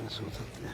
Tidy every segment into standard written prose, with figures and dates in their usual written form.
Suutatti.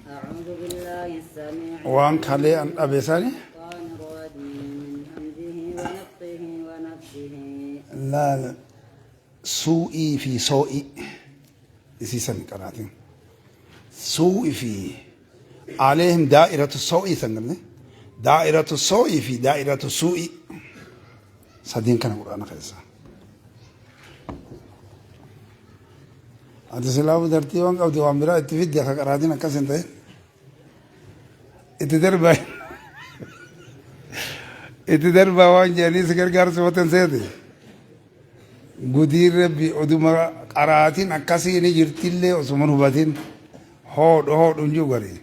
أعوذ بالله السميع Waan kalee an dhabe sani الشيطان الرجيم من همزه ونفخه ونفسه laal suu'ii fi soo'ii isii san qaraatiin. Suu'ii fi aleehim daa'iratu soo'ii san garne daa'iratu soo'ii fi daa'iratu suu'ii sadeen kana quraana keessa. Ati silaafu tartiibaan qabdi waan biraa itti fiddi akka qaraatiin akkas hin ta'in. Itti darbaa itti darbaa waan jedhanii si gargaarsu watan seete. Gudiin rabbi oduma qaraatiin akkasii ni jirtillee osuma hin hubatin hoodhu hoodhu hin jiru garii.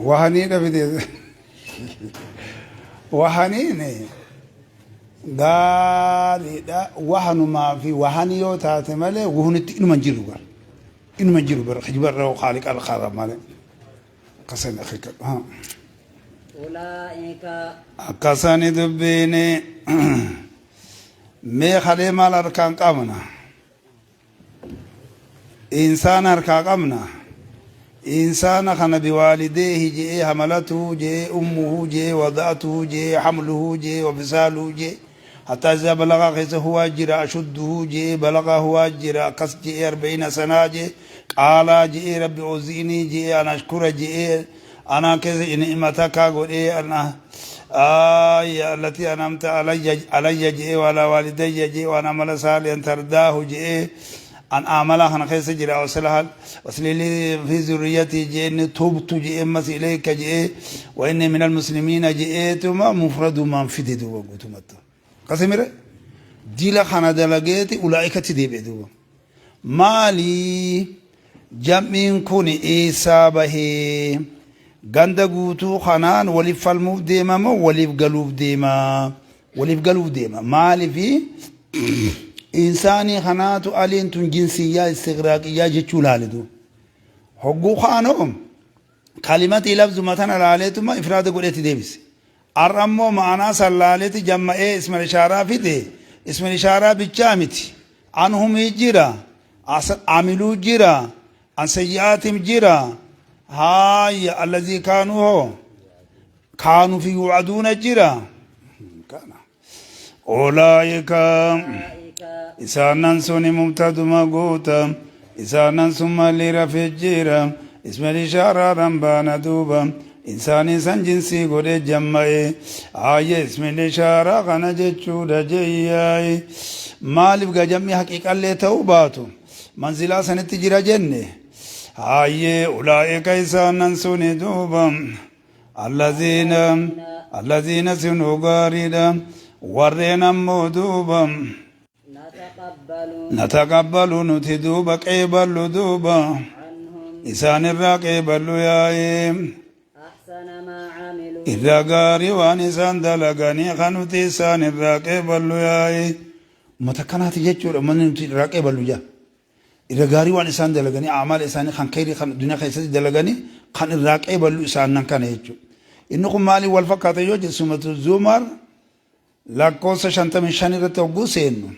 Wahanii dhabite wahaniin gaariidha wahanumaa fi wahanii yoo taate malee wuhunitti inuma hin jiru gar inuma hin jiru bar kijibarra haaliqa alqaara malee akkasan akeekkadhu. Haa. Ulaa'ika. Akkasani dubbiini mee kalee maal harkaan qabna? Insaana harkaa qabna. Insaana kana biwaalideehi je'ee hamalatuhu je'ee ummuhu je'ee wada'atuhu je'ee hamluhu je'ee wafisaaluhu je'ee hatta izaa balagaa keessa huwaa jira ashudduhu je'ee balagaa huwaa jira akkas je'ee arba'iina sanaa je'ee qaalaa je'ee rabbi ozi'inii je'ee an ashkura je'ee anaa keessa ni'mataka godhee ana aaya allatii an'amta alayya alayya je'ee waalaa waalidayya je'ee waan amala saalihan tardaahu je'ee an amala kana keessa jira waslaha waslili fi zurriyatii je'ee inni tubtu je'ee ammas ilayka je'ee wa inni minal muslimiina je'eetuma mufradumaan fide duuba guutumatti Akkasi mire dila kana dalageeti ulaa'ikatti deebi'e duuba. Maali jam'iin kun eessaa bahee ganda guutuu kanaan waliif falmuuf deema moo waliif galuuf deema? Waliif galuuf deema. Maalifi insaanii kanaatu aliin tun jinsiyyaa istiqraaqiyyaa jechuu laale duuba. Hogguu kaanoo kalimatii lafzuma tana laaleetuma ifraada godheetti deebise. Ar'a immoo ma'anaa san laaleti jamma'ee ismal ishaaraa fide, ismal ishaaraa bichaa miti, anhumii jira, amiluu jira, an sayyi'aatim jira, haaya allazii kaanuu hoo kaanuu fi yuu'aduuna jira. Kana. Ulaa'ika isaanan suni mubtaduma guuta isaanan sun malli rafe jira ismal ishaaraadhaan baana duuba insaanii san jinsii godhe jamma'e aayya ismal ishaaraa kana jechuudha jeyyaayi maaliif gajammi haqiiqallee ta'uu baatu manzilaa sanitti jira jenne haayyee ulaa'ika isaanan suni duuba Allaziina Allaziina sinuu gaariidha warreen ammoo duuba Nataqabbalu. Nataqabbalu nuti duuba qeeballu duuba Anhum. isaan irraa qeeballu yaa'ee Ahsana maa amilu. irraa gaarii waan isaan dalaganii kan nuti isaan irraa qeeballu yaa'ee ummata akkanaati jechuudha ummanni nuti irraa qeeballu jaa Irra gaarii waan isaan dalaganii a'maala isaanii kan khayrii kan addunyaa keessatti dalaganii kan irraa qeeballu isaannan kana jechuudha. Inni kun maaliin wal fakkaata yoo jedhu sumatu Zumar lakkoofsa 55 irratti hogguu seennu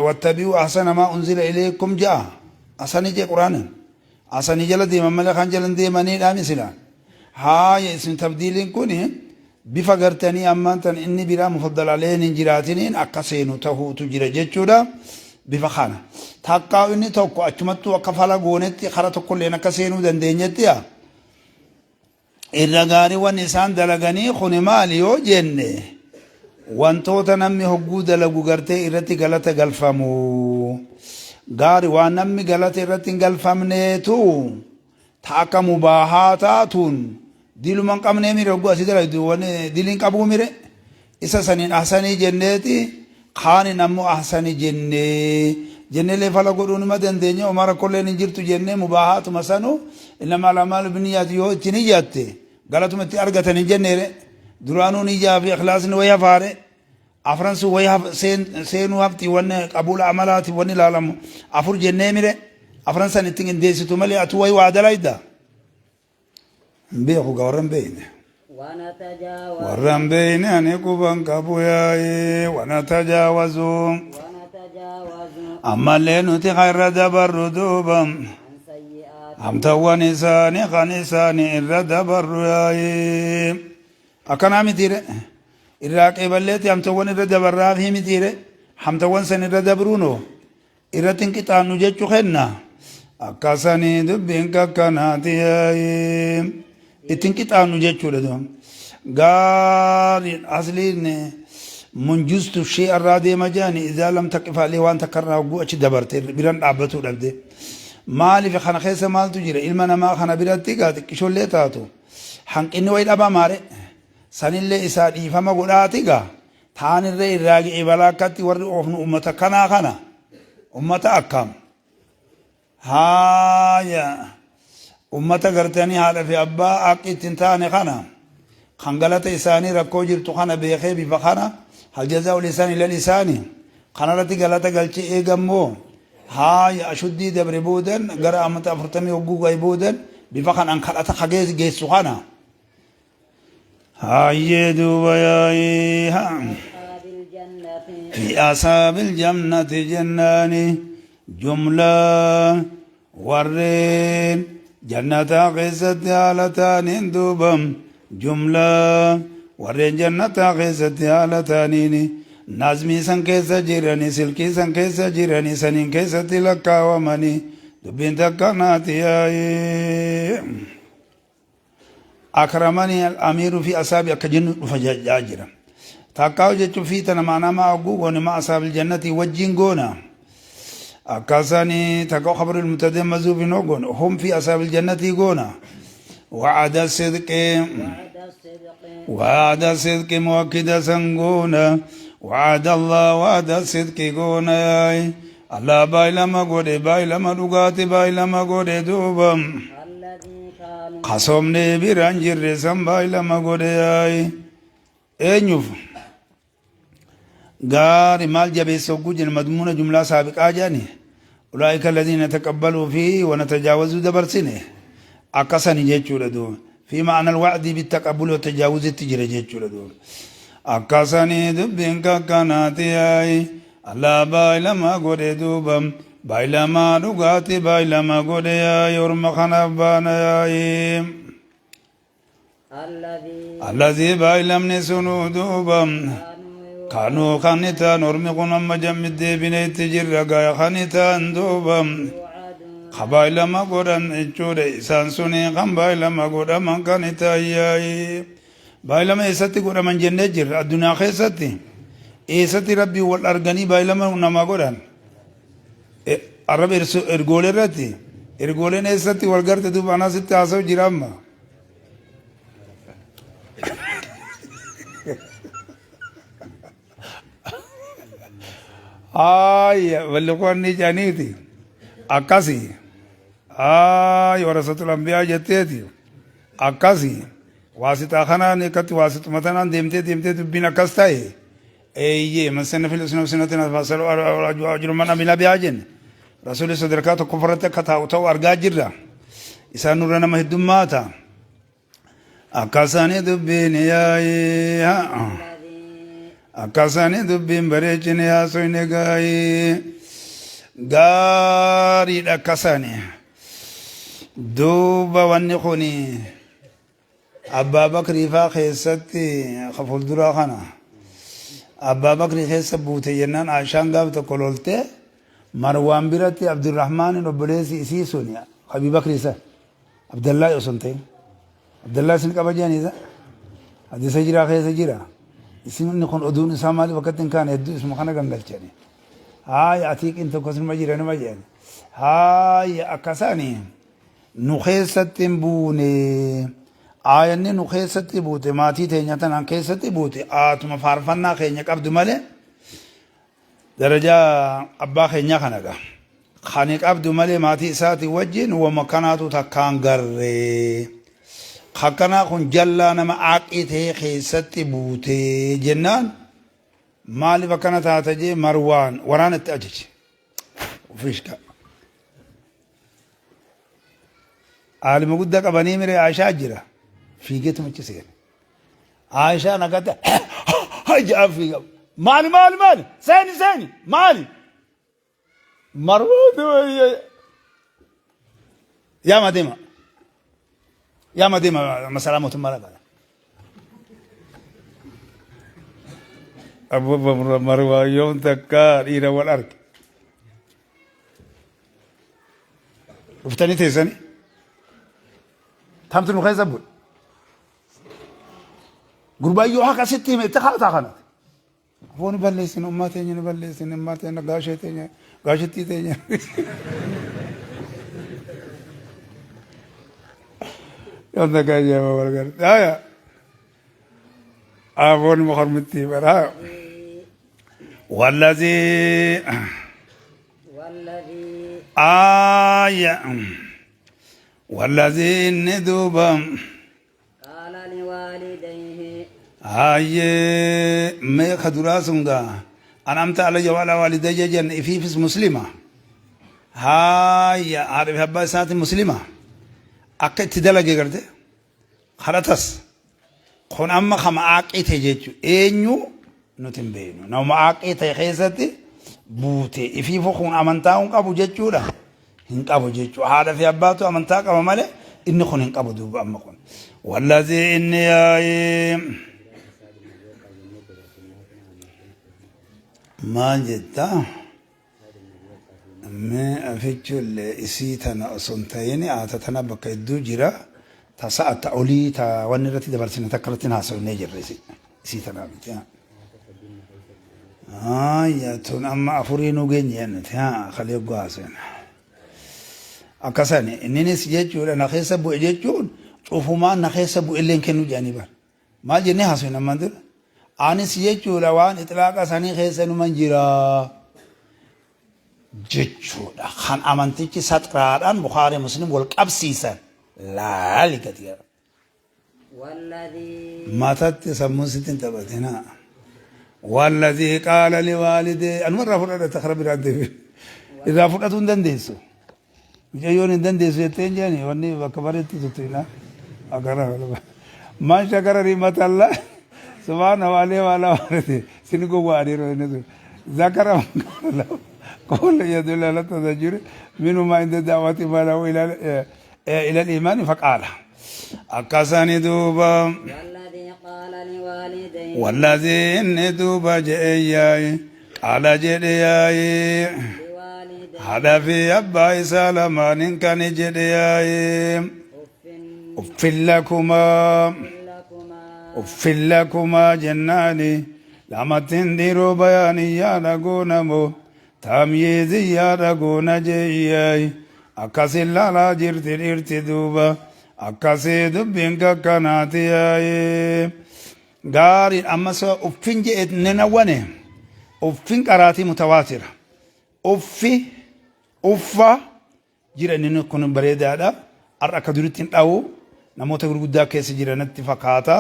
wattabi'uu ahsana maa unzila ilaykum ja'a asanii jee quraaniin asanii jala deeman malee kan jala hin deemaniidha misila haaya isin tabdiiliin kun Bifa gartanii ammaan tan inni biraa mufaddal alayhin hin jiraatiniin akka seenu tahuutu jira jechuudha. Bifa kana. Takkaa inni tokko achumattuu akka fala goonetti kara tokkolleen akka seenuu dandeenyetti yaa. Irra gaarii wanni isaan dalaganii kuni maali yoo jenne wantoota namni hogguu dalagu gartee irratti galata galfamu. Gaari waan namni galata irratti hin galfamneetu ta akka mubaahaa taatuun diluma hin qabnee mire hogguu asii dalagdu wanni diliin qabuu mire isa saniin ahsanii jenneeti kaanin ammoo ahsani jennee jenneelee fala godhuu nima dandeenye homaa rakkolleen hin jirtu jennee mubaahaatuma sanu innama al'amaalu binniyaati yoo itti niyyatte galatuma itti argatan hin jenneere duraanuu niyyaa fi ikhlaasni wayi hafaare afran sun wayi seenuu hafti wanni qabuula amalaati wanni ilaalamu afur jennee mire afran san itti qindeessitu malee atu wayi waa dalayda hin beeku gaa warra hin beekne. ونتجاوز Warra hin beekne ani quban qabu yaa'ee wanatajaawazu ونتجاوز ammallee nuti kan irra dabarru duuba عن سيئات hamtawwan isaanii kan isaanii irra dabarru yaa'ee akkanaa mitiire irraa qeeballeetti hamtawwan irra dabarraafii mitiire hamtawwan san irra dabruunoo irratti hin qixaannu jechu kenna akkasanii dubbiin kakkanaati itti hin qixaannu jechuudha duuba gaariin asliin munjuztu shee irraa deema jedhani idaa lam taqifaalee waan takka irraa hogguu achi dabarte biran dhaabbatuu dhabde maaliif kana keessa maaltu jira ilma namaa kana biratti gaa xiqqishollee taatu hanqinni wayi dhabamaare sanillee isaa dhiifama godhaati gaa Taanirra irraa ga'e balaa akkatti warri oofnu ummata kanaa kana ummata akkam haaya ummata gartanii haadha fi abbaa haqqi itti hin taane kana kan galata isaanii rakkoo jirtu kana beekee bifa kana hal jazaa'ul ihsaan ilal ihsaani kanarratti galata galchee eegammoo haaya ashuddii dabre boodan gara amata 40 hogguu ga'e boodan bifa kanaan kadhata kagee geessu kana Hayyee duuba yaa'ii أصحاب الجنة fi asaabil jannati jennaani jumlaa warreen jannataa keessatti haala taaniin duuba jumlaa warreen jannataa keessatti haala taaniin nazmii san keessa jiranii silkii san keessa jiranii saniin keessatti lakkaawamanii dubbiin takkanaati yaa'ii. Akramanii al-amiiru fi asaabi akka jennu dhufa jechaa jira. Takkaa jechuun fi tana maanaa maa hogguu goone ma asaabil jannatii wajjin goona. Akkasanii takka khabarul mubtadee mazuufin hoo goone hum fi asaabil jannatii goona. Wa'ada sidqi وعد الصدق wa'ada sidqi muwakkida san goona. Wa'ada Allah wa'ada sidqi goona yaa'i. Allah baay'ilama godhe baay'ilama dhugaati baay'ilama godhe duuba. الذي كانوا Kasoomnee biraan jirre san baay'ilama godhe yaa'i. Eenyuuf gaari maal jabeessa hogguu jenna madmuuna jumlaa saabiqaa jedhani ulaa'ika alladhiina taqabbaluu fi wanatajaawazuu dabarsine akkasani jechuudha duuba fi ma'ana alwa'dii bittaqabbuli watajaawuzitti jira jechuudha duuba akkasanii dubbiin kakkanaati yaa'i Allah baay'ilama godhe duuba baay'ilamaa dhugaati baay'ilama godhe yaa'i orma kanaaf baana yaa'i الذي Allazii baay'ilamni sunuu duuba كانوا kaanuu kan itaan ormi kun amma jammi deebine itti jirra gaaya kan itaan duuba يوعدون ka baay'ilama godhan jechuudha isaan suni kan baay'ilama godhaman kan itaan yaa'i baay'ilama eessatti godhaman jennee jirra addunyaa keessatti eessatti rabbii wal arganii baay'ilama namaa godhan arraba ergoolee irratti ergooleen eessatti wal garte duuba anaa sitti haasa'u jira amma. Haaya balliqoonni jedhaniiti akkasi haaya warasatul anbiyaa jetteeti akkasi waasixaa kanaan akkatti waasixuma tanaan deemtee deemtee dubbiin akkas ta'e eeyyee man sanna fil islam sunnatin fasalu ajru man amila bihaa jenne rasuulli sadarkaa tokko irratti akka taa'u ta'u argaa jirra isaan nurra nama heddummaata akkasani dubbiin yaa'ii akkasani dubbiin bareechine haasoyne gaa'ii gaariidha akkasani duuba wanni kuni Abbaa Bakrii faa keessatti ka fuulduraa kana Abbaa Bakrii keessa buute jennaan Aishaan gaaf tokko loltee Marwaan biratti Abdurrahmaanin obboleessi isii suni Abii Bakrii san Abdallaa osoo hin ta'in Abdallaa isin qaba jedhanii isa hadiisa jiraa keessa jira isin inni kun oduun isaa maaliif akkatti hin kaane hedduu isuma kana gangalchani haaya atiiqiin tokkos nima jira nima jedhani haaya akkasani nu keessatti hin buune aayanni nu keessatti buute maatii teenya tanaan keessatti buute aatuma faarfannaa keenya qabdu malee Darajaa abbaa keenyaa kana egaa. Kani qabdu malee maatii isaatii wajjin wama kanaatu takkaan garree. Akkanaa kun jallaa nama aaqii ta'ee keessatti buutee jennaan maaliif akkana taata jee Marwaan waraana itti ajaje. Fishka. Aalima guddaa qabanii miree Aishaa jira. Fiigeetuma achi seene. Aishaan akkatti ja'an fiiga. Maali maali maali seeni seeni maali. Marwaatu yaama deema. Yaama deema masaraa mootummaa dhaqa. Abu Marwaa yoom takka dhiira wal arge. Dhuftanii teessanii. Tamtu nu keessa bu'e. Gurbaan yoo haqa sitti hime itti kaataa kana. Afoo ni balleessine ummaa teenya ni balleessine ummaa teenya gaashee teenya gaashettii teenya. Yoon takka ajaa'iba wal garte. Aya. Afoon mormitti bara. Wallazii. والذي Aya. Wallazii inni duuba. قال لوالديه Hayyee mee ka duraa sun gaa an'amta alayya wa alaa waalidayya jenne ifiifis muslima haayya haadha fi abbaa isaatiin muslima akka itti dalage garte kadhatas kun amma kama aaqii ta'e jechuudha eenyu nuti hin beeknu nama aaqii ta'e keessatti buute ifiifu kun amantaa hin qabu jechuudha hin qabu jechuudha haadha fi abbaatu amantaa qaba malee inni kun hin qabu duuba amma kun wallazii inni yaa'ee maal jetta mee afichullee isii tana osoo hin ta'in haata tana bakka hedduu jira ta sa'a ta olii ta wanni irratti dabarsine takka irratti hin haasofnee jirra isii isii tanaa miti. Haaya tun amma afurii nu geenye nuti haa kalee haasofne. Akkasani inninis jechuudha na keessa bu'e jechuun cufumaan na keessa bu'e illee hin kennu jedhanii bara. Maal jennee haasofne ammaan dura? Anis jechuudha waan itlaaqa sanii keessa numan jira jechuudha. Kan amantichi saxraadhaan Bukaarii Muslim wal qabsiisan laali gadi. Walladhii. Matatti sammuun sitti hin taphatinaa. Walladhii qaala liwaalidee anuma irraa fudhadha takra biraan deebi. Irraa fudhatuu hin dandeessu. Mucayyoon hin dandeessu jettee hin jedhani wanni bakka bareetti tuttuina. Akkana man shakara ni'matalla subhaanahu alayhi wa ala walidee sin gowwa'anii yeroo inni sun. Zakara man qaala lahu qawla yadullu ala tadajjuri minhu ma inda da'wati ma lahu ila ila al-iimaani faqaala. Akkasani duuba. والذي قال لوالديه Wallazii inni duuba je'e yaa'i qaala jedhe yaa'i لوالديه haadha fi abbaa isaa lamaanin kan jedhe yaa'i أف uffin lakumaa لكما uffin lakumaa jennaani lamattin dhiiroo bayaaniyyaa dhagoonamoo Tamyiiziyyaa dhagoona jeeyyay akkasin laalaa jirti dhiirti duuba akkasii dubbiin kakkanaati yaa'ee gaariin amma so uffin je'e ninawwane uffin qaraatii mutawaatira uffi uffa jira inni kun bareedaadha. Har'a akka duritti hin dhawu namoota gurguddaa keessa jiranatti fakkaata.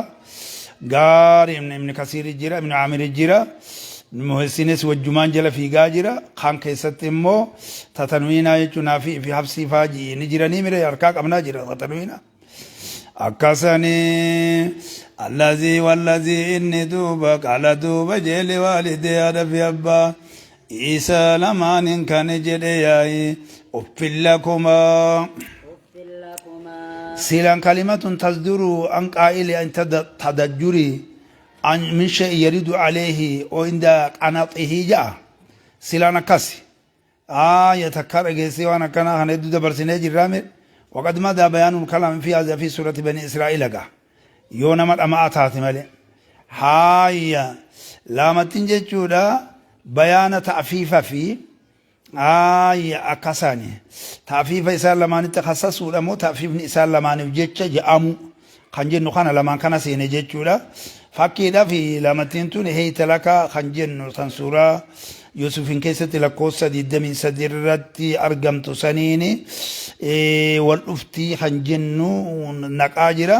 Gaarii ibn Kasiiri jira, ibn Aamiri jira. Muhsinis wajjumaan jala fiigaa jira. Kaan keessatti immoo tatanwiinaa jechuun fi fi habsii faa ni jiranii mire harkaa qabnaa jira tatanwiinaa. Akkasanii allazii wallazii inni duuba qaala duuba jeeli waalidee haadha fi abbaa isa lamaanin kan jedhe yaa'i uffin lakumaa Uffin lakumaa. Silaan kalimatun tasduru an qaa'ili an tadajjuri an min shay'in yaridu alayhi o inda qanaxihi ja'a. Silaan akkasi. Aaya takkaa dhageessee waan akkanaa kana hedduu dabarsinee jirraa mee. Waqad madaa bayaanul kalaam fi haadha fi suurati bani Israa'iila gaa. Yoo nama dhama'aa taate malee. Haaya laamattiin jechuudha bayaana ta'fiifa fi Aayya akkasaani. Ta'fiifa isaan lamaanitti kassasuudha moo ta'fiifni isaan lamaaniif jecha je'amu kan jennu kana lamaan kana seene jechuudha. Fakkiidhaaf lamattiin tun heeyta laka kan jennu kan suuraa Yuusufin keessatti lakkoofsa 23 irratti argamtu saniini wal dhuftii kan jennu naqaa jira.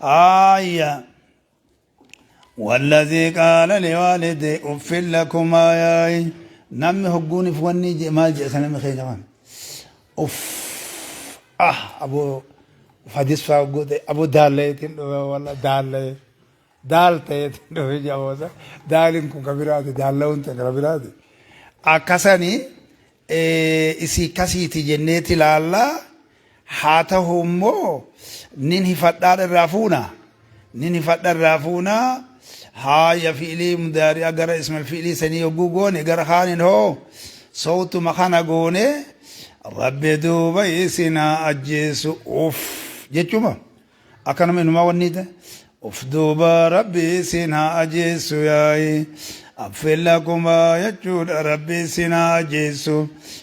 Aayya. Walladhii qaala liwaalidee uffin lakumaa yaa'i namni hogguunif wanni je maal jedha namni keenya kan uff ah aboo uf hadis faa hogguu ta'e aboo daallayeetiin dhufe walla daallaye daal ta'eetiin dhufe jedha daaliin kun ka biraati daalla'uun ta'e ka biraati akkasani isii kasiiti jenneeti laalla haa tahu immoo nin hifadhaan irraa fuuna nin hifadha irraa fuuna haaya fi'ilii mudaari'a gara ismal fi'ilii sanii yogguu goone gara kaanin hoo sowtuma kana goone rabbi duuba isinaa ajjeesu uff jechuma Akkanuma inumaa wannii ta uf duuba rabbi isin haa ajeessu yaa'i affin lakumaa jechuudha rabbi isin haa ajeessu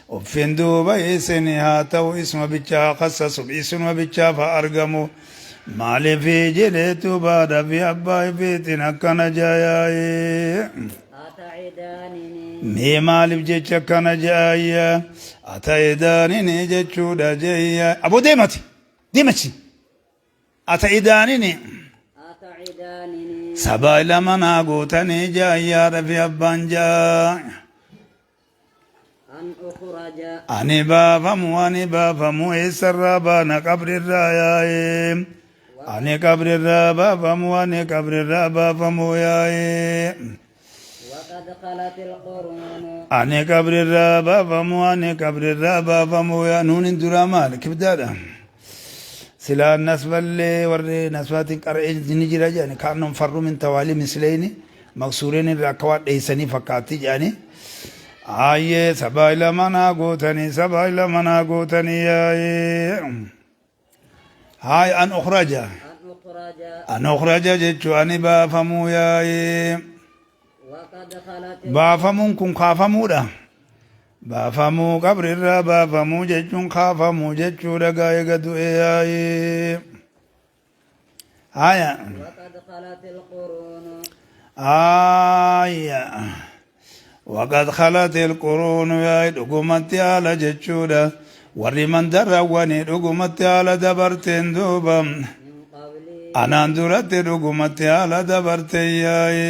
uffin duuba isin haa ta'u isuma bicha haa khassasu isinuma bichaaf haa argamu maalifi jedheetu baadha fi abbaa ifiitiin akkana jaa yaa'i. Ata'idaanini. Mee maaliif jecha akkana jaayya ata'idaanini jechuudha jeeyya aboo deemati. Deemachi. Ata'idaanini. Ata'idaanini. Sabaa ilama naa gootanii jaayyaadha fi abbaan jaa. An ukhraja. Ani baafamu ani baafamu eessarraa baana qabrirraa yaa'ee. Ani qabrirraa baafamu ani qabrirraa baafamu yaa'ee. Waqad khalatil quruunu. Ani qabrirraa baafamu ani qabrirraa baafamu yaa nuunin duraa maal kibdaadha. Silaa nasballee warri nasbaatiin qara'ee ni jira jedhani kaannoon farru min tawaalii misleyni maqsuureen irraa akka waan dheessanii fakkaatti jedhani. Ayyee sabaa ilama naa gootanii sabaa ilama naa gootanii yaa'ee. Haay an ukhraja. An ukhraja. An ukhraja jechuun ani baafamuu yaa'ee. Waqad khalat. Baafamuun kun kaafamuudha. Baafamuu qabrirraa baafamuu jechuun kaafamuu jechuudha gaa eega du'e yaa'ee. Haaya. Waqad khalatil quruunu. Haaya. Waqad khalatil quruunu yaa'e dhugumatti haala jechuudha. Warri mandarrawwanii dhugumatti haala dabarteen duuba. Min qablii. Anaan duratti dhugumatti haala dabarteen yaa'e.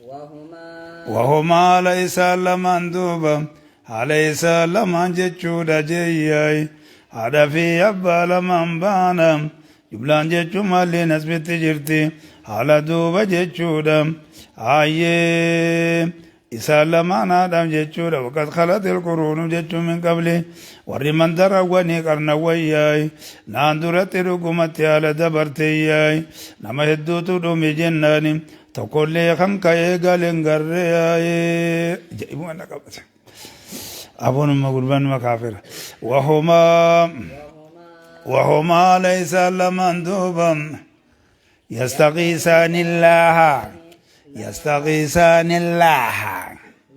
Wahumaa. Wahumaa haala isaan lamaan duuba. Haala isaan lamaan jechuudha jeeyyaay. Haadha fi abbaa lamaan baana. Jumlaan jechuun maalli nasbitti jirti. Haala duuba jechuudha. Hayyee. Isaan lamaan haadhaaf jechuudha. Waqad khalatil quruunu jechuun min qabli. Warri mandarawwanii qarnawwan yaay. Naan duratti dhugumatti haala dabarte yaay. Nama hedduutu dhume jennaani. Tokkollee kan ka'ee gale hin garre yaa'ee. Ajaa'ibuma na qabate. Abonuma gurbanuma kaafira. Wahumaa wahumaa laysa lamaan duuba yastaqiisaanillaaha yastaqiisaanillaaha.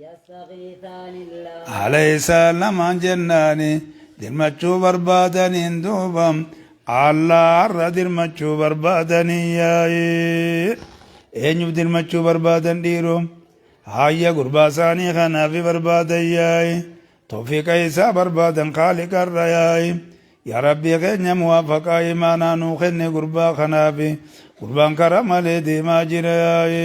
Yastagiithaanillaaha. Haala isaan lamaan jennaani dirmachuu barbaadaniin duuba Allaarra dirmachuu barbaadanii yaa'ee eenyuuf dirmachuu barbaadan dhiiroo hayya gurbaa isaanii kanaafi barbaadan yaa'e tawfiiqa isaa barbaadan kaaliqarra yaa'e yaa rabbii keenya muwaafaqaa imaanaa nuu kenne gurbaa kanaafi gurbaan karaa malee deemaa jira yaa'e.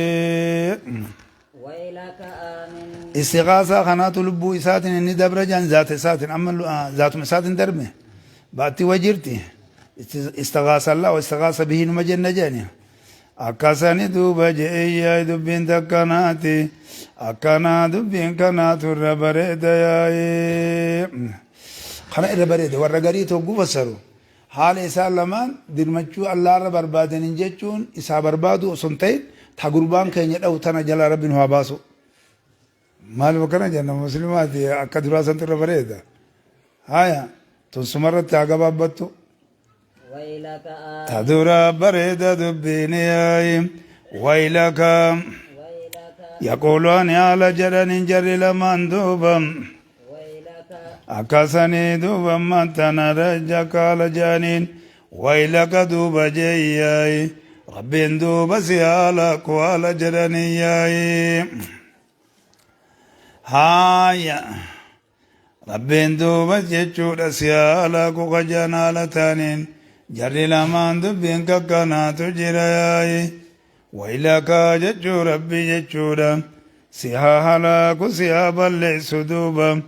Waylaka aamin. Istighaasaa kanaatu lubbuu isaatiin inni dabra jedhan zaata isaatiin amma zaatuma isaatiin darbe baatti wa jirti istighaasa Allah wa istighaasa bihi numa jenna jedhani akkasani duuba je'ee yaa'e dubbiin takkanaati akkanaa dubbiin kanaatu irra bareeda yaa'e kana irra bareeda warra garii togguu fassaru. Haala isaan lamaan dirmachuu Allaarra barbaadaniin jechuun isaa barbaaduu osoo hin ta'in ta gurbaan keenya dhahu tana jalaa Rabbi nu haa baasu. Maaliif akkana jenna muslimaati akka duraa santu irra bareeda. Haya tun sumarratti haa gabaabbattu. ويلك Ta dura bareeda dubbiin yaayi waylaka ويلك yaquulaani haala jedhaniin jarri lamaan duuba. ويلك Akkasanii duuba ammaan tana raja kaala jedhaniin waylaka duuba jeeyyaayi rabbiin duuba si haala kuhaala jedhanii yaayi. Haaya rabbiin duuba jechuudha si haala kukajan haala taaniin jarri lamaan dubbiin kakkanaatu jira yaayi. Waylaka jechuu rabbi jechuudha si haa halaaku si haa balleessu duuba.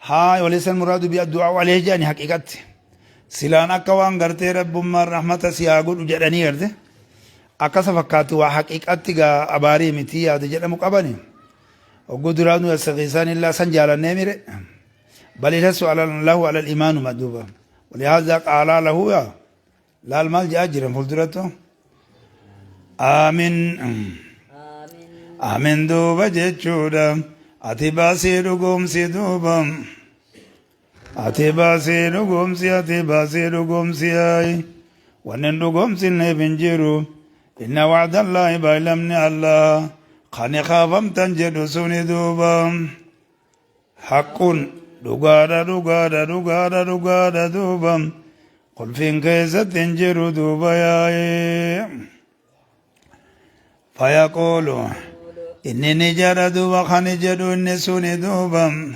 Haay وليس المراد بالدعاء عليه جاني حقيقتي silaan akka waan gartee rabbummaan rahmata si haa godhu jedhanii garte akkasa fakkaatu waa haqiiqatti gaa abaarii miti yaada jedhamu qabani ogguu duraanuu yastagiisaan illaa san jaalannee mire بل يحث على له على الإيمان مدوبا ولهذا قال له يا لا المال جاء جرا فلدرته آمين. آمين. آمين duuba jechuudha ati baasii dhugoomsi duuba ati baasii dhugoomsi ati baasii dhugoomsi yaayi wanni dhugoomsinneef hin jiru إن وعد الله baylamni Allah kan kaafamtan jedhu suni duuba حق dhugaadha dhugaadha dhugaadha dhugaadha duuba qulfiin keessatti hin jiru duuba yaayi فيقول inni ni jedha duuba kan jedhu inni suni duuba ما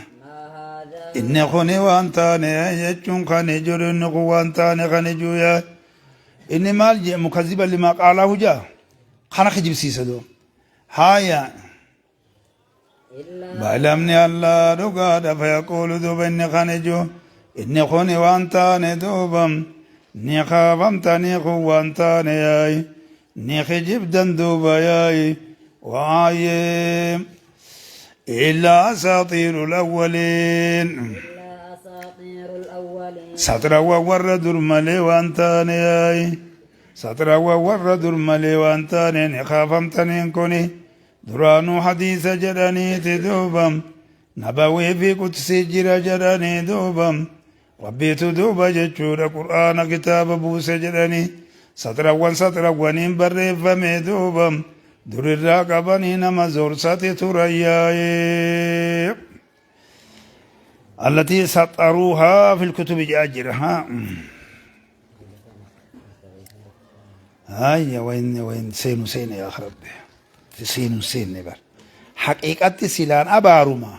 هذا inni kuni waan taane jechuun kan jedhu inni kun waan taane kan jiru inni maal jee مكذبا لما قاله jaa kana kijibsiisa duuba haaya. إلا Baylamni Allah dhugaadha فيقول duuba inni kan jiru inni kuni waan taane duuba ni kaafamtanii kun waan taane yaayi ni kijibdan duuba yaayi waayee إلا أساطير الأولين. إلا أساطير الأولين. Saxiraawwan warra dur malee waan taane yaayi saxiraawwan warra dur malee waan taane ni kaafamtaniin kuni duraanuu hadiisa jedhaniiti duuba nabawii fi qudsii jira jedhanii duuba rabbiitu duuba jechuudha qur'aana kitaaba buuse jedhanii saxiraawwan saxiraawwaniin barreeffame duuba durirraa qabanii nama zorsati turan yaa'ee. التي سطروها في الكتب جاجرها هيا وين وين سين سين يا ربي سين سين بر حقيقة سلان أباروما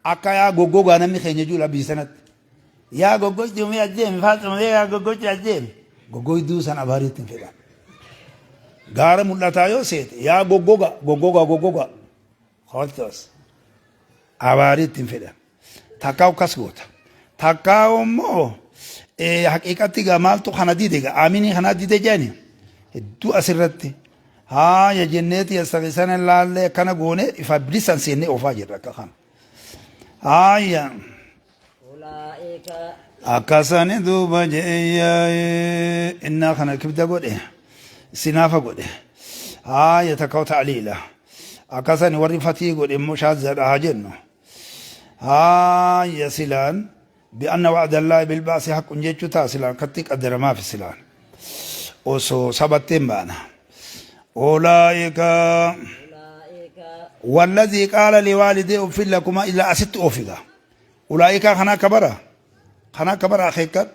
akka yaa goggogaa namni keenya jiru abbii sanatti yaa goggoyduu mi ajjeemi faaxuma yaa goggoytu ajjeemi goggoyduu san abaariitti hin fedhan gaara mul'ataa yoo seete yaa goggoga goggoga goggoga hooltoos abaariitti hin fedhan takkaa akkas goota takkaa immoo haqiiqatti gaa maaltu kana dide gaa aaminii kana dide jedhani hedduu asirratti haaya jenneeti yastaqisan laallee akkana goone ifa bilisan seennee oofaa jirra akka kana haaya. أولئك Akkasani duuba je'ee innaa kana kibda godhe sinaafa godhe haaya takka ta'liila akkasani warri fatii godhe immoo shaazadha haa jennu haaya silaan بأن وعد الله بالبعث حق jechuu ta'a silaan katti qaddaramaa fi silaan osoo sabatteen baana أولئك أولئك والذي قال لوالديه أف لكما إلا أست أوفقا أولئك خنا كبرا خنا كبرا أخيك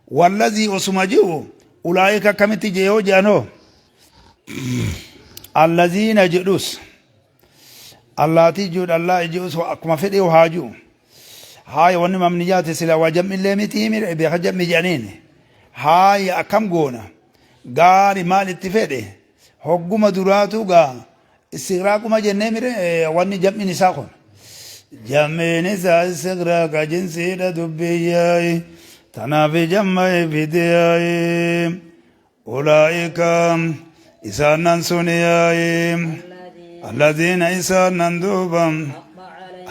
والذي أسمجيه أولئك كمت جيو جانو الذين جلوس اللاتي جود الله جلوس وأكما فدي وهاجو هاي وني ممنيات سلا وجم اللي متي بيخجم جانين هاي أكم قونا غاري مال اتفاده hogguma duraatu gaa istigraaquma jennee mire wanni jam'in isaa kun jam'in isaa istigraaqa jinsiidha dubbiyyaay tanaaf jamma fidiyaay أولئك isaanan suniyaay الذين الذين isaanan duuba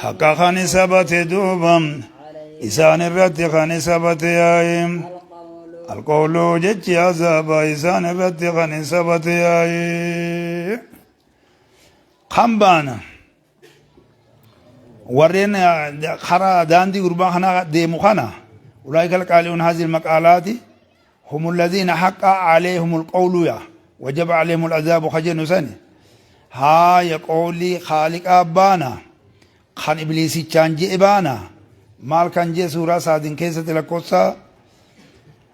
حق عليهم haqa kan sabate duuba عليهم isaan irratti kan sabate yaay القول. Alqawlu jechi azaaba isaan irratti kan hin sabate yaa'e. Kan baana warreen karaa daandii gurbaa kana deemu kana ulaa'ika alqaali'uun haazil maqaalaati هم الذين حق عليهم القول يا وجب عليهم العذاب خجن سني ها يقولي خالق أبانا خان إبليسي چانجي إبانا مال كان جي سورة سادين كيسة لكوسا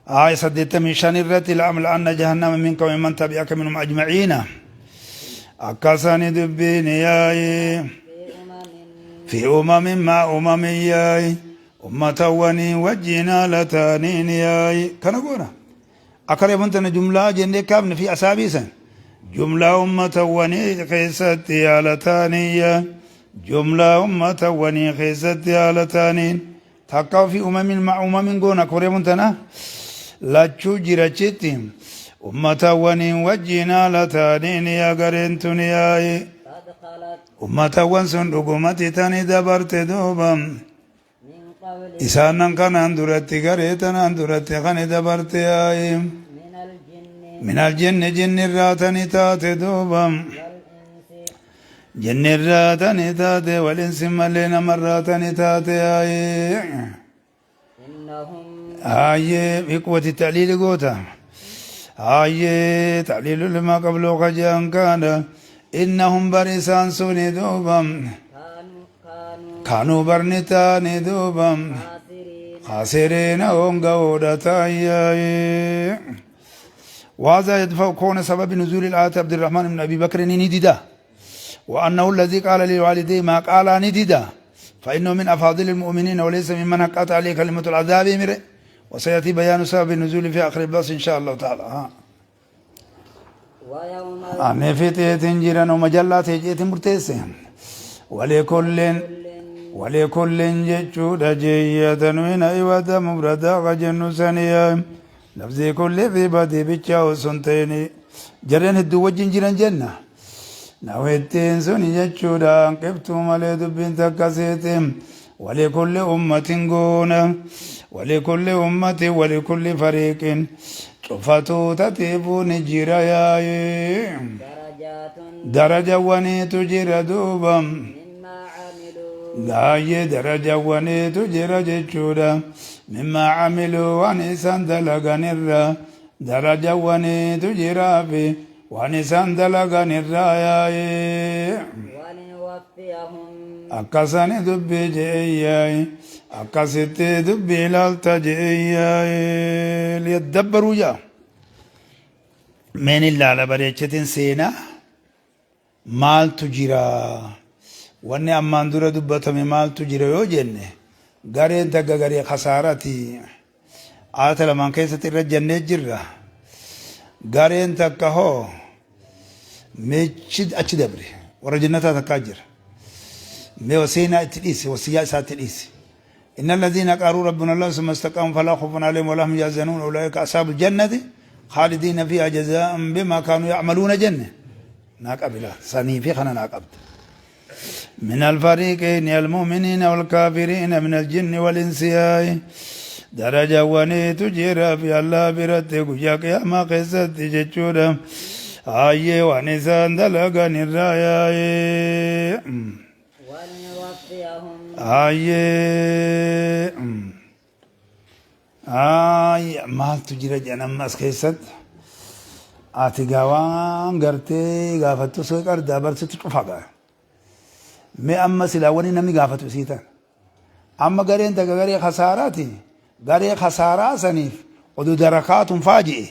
آية 85 irratti لأملأن جهنم منك ومن تبعك منهم أجمعين أكساني دبين ياي في أمم في أمم ما أمم ياي أمتواني وجنا لتانين ياي كان قونا أكرم أنت جملة جندي كابن في أسابيسا جملة أمتواني خيستي على تانية جملة أمتواني خيستي على تانين تقع في أمم مع أمم قونا كريم أنت lachuu jirachitti ummatawwaniin wajjiin haala taaniin yaa gareen tun yaa'i قد خلت ummatawwan sun dhugumatti tani dabarte duuba من قبلهم isaanan kanaan duratti garee tanaan duratti kani dabarte yaa'i من الجن min aljinni jinnirraa tani taate duuba والإنس jinnirraa tani taate walinsi malee namarraa tani taate yaa'i إنهم آية بقوة التعليل قوتا آية تعليل لما قبله خجان كان إنهم برسان سوني دوبا كانوا كانوا برنتان دوبا خاسرين خاسرين هم قودة وهذا يدفع كون سبب نزول الآية عبد الرحمن بن أبي بكر نددا وأنه الذي قال لوالديه ما قال نددا فإنه من أفاضل المؤمنين وليس ممن حقت عليه كلمة العذاب امرئ وسيأتي بيان سبب النزول في آخر الباس إن شاء الله تعالى ها. ويوم أنا في تنجرا ومجلات جيت مرتسي ولكل ولكل جتشود جية تنوين أيوة مبردا غجن سنيا لفظي كل في بدي بيتشاو سنتيني جرين هدو وجن جران جنة نويتين سني جتشودا قبتو مالي دبين تكاسيتين ولكل أمة قونا ولكل أمة ولكل فريق شفتو تتيبون جرا يا درجات درجة ونيت جرا دوبا مما عملوا Baay'ee darajawwaniitu jira jechuudha. Mimmaa camiluu waan isaan dalaganirra darajawwaniitu jiraa fi waan isaan dalaganirra yaa'ee. ولنوفيهم Akkasani dubbii je'e yaa'i. Akkasitti dubbii ilaalta je'e yaa'i. Liyadabbaruu jaa. Meen ilaala bareechatiin seenaa maaltu jira? Wanni ammaan dura dubbatame maaltu jira yoo jenne gareen takka garee kasaarati. Aata lamaan keessatti irra jennee jirra. Gareen takka hoo meechi achi dabre warra jannataa takkaa jira. Mee waseenaa itti dhiise wasiyyaa isaa itti dhiise. إن الذين قالوا ربنا الله ثم استقاموا فلا خوف عليهم ولا هم يحزنون أولئك أصحاب الجنة خالدين فيها جزاء بما كانوا يعملون جنة ناقبلا سني في خنا ناقبت من الفريقين المؤمنين والكافرين من الجن والإنس درجة وني تجرى في الله برت قيا قياما قصة جتشورا آيه ونسان دلقا الرايا ولنوفيهم آيه آي maaltu jira jedhan as keessatti ati gaawaan gartee gaafattu soo qardaa barsitu cufa gaa mee amma silaa wani namni gaafatu isii tan amma gareen takka garee kasaaraati garee kasaaraa saniif oduu darakaatun faaji'e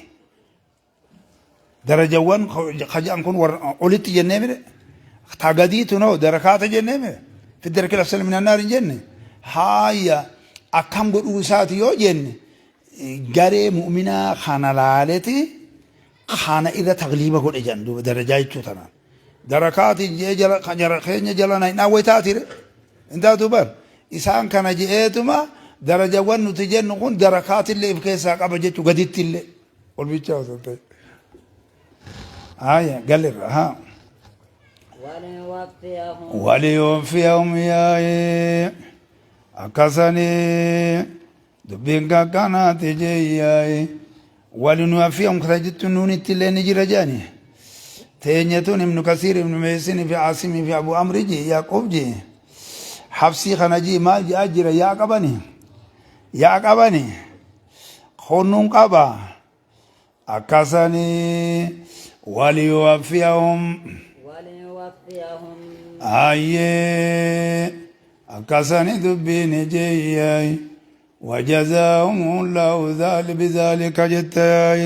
darajawwan kaja'an kun warra olitti jennee mire tagadiitu noo darakaata jennee mire fi darki lafsal min annaar hin jenne haaya akkam godhuu isaati yoo jenne garee mu'minaa kana laaleti kana irra tagliiba godhe jedhan duuba darajaa jechuu tanaan darakaatiin jee jala jara keenya jala na hin dhaawwe taatire hin taatu bar isaan kana je'eetuma darajawwan nuti jennu kun darakaatillee if keessaa qaba jechuu gaditti illee ol bichaa osoo hin ta'in. Haaya galirra haa. ولنوفيهم وليوفيهم yaa'ee akkasanii dubbiin kakkanaati jee yaa'ee Walinuwaffiyahum kata jettu nuunitti illee ni jira jedhani. Teenya tun Ibnu Kasiir, Ibnu Meesin fi Aasimii fi Abu Amri je Yaaqoob je Hafsii kana je maal je'aa jira yaa qabani yaa qabani kunnuun qaba akkasanii waliyuwaffiyahum وليوفيهم ayyee akkasani dubbiin jeeyyaay وجزاهم الله ذلك بذلك جتاي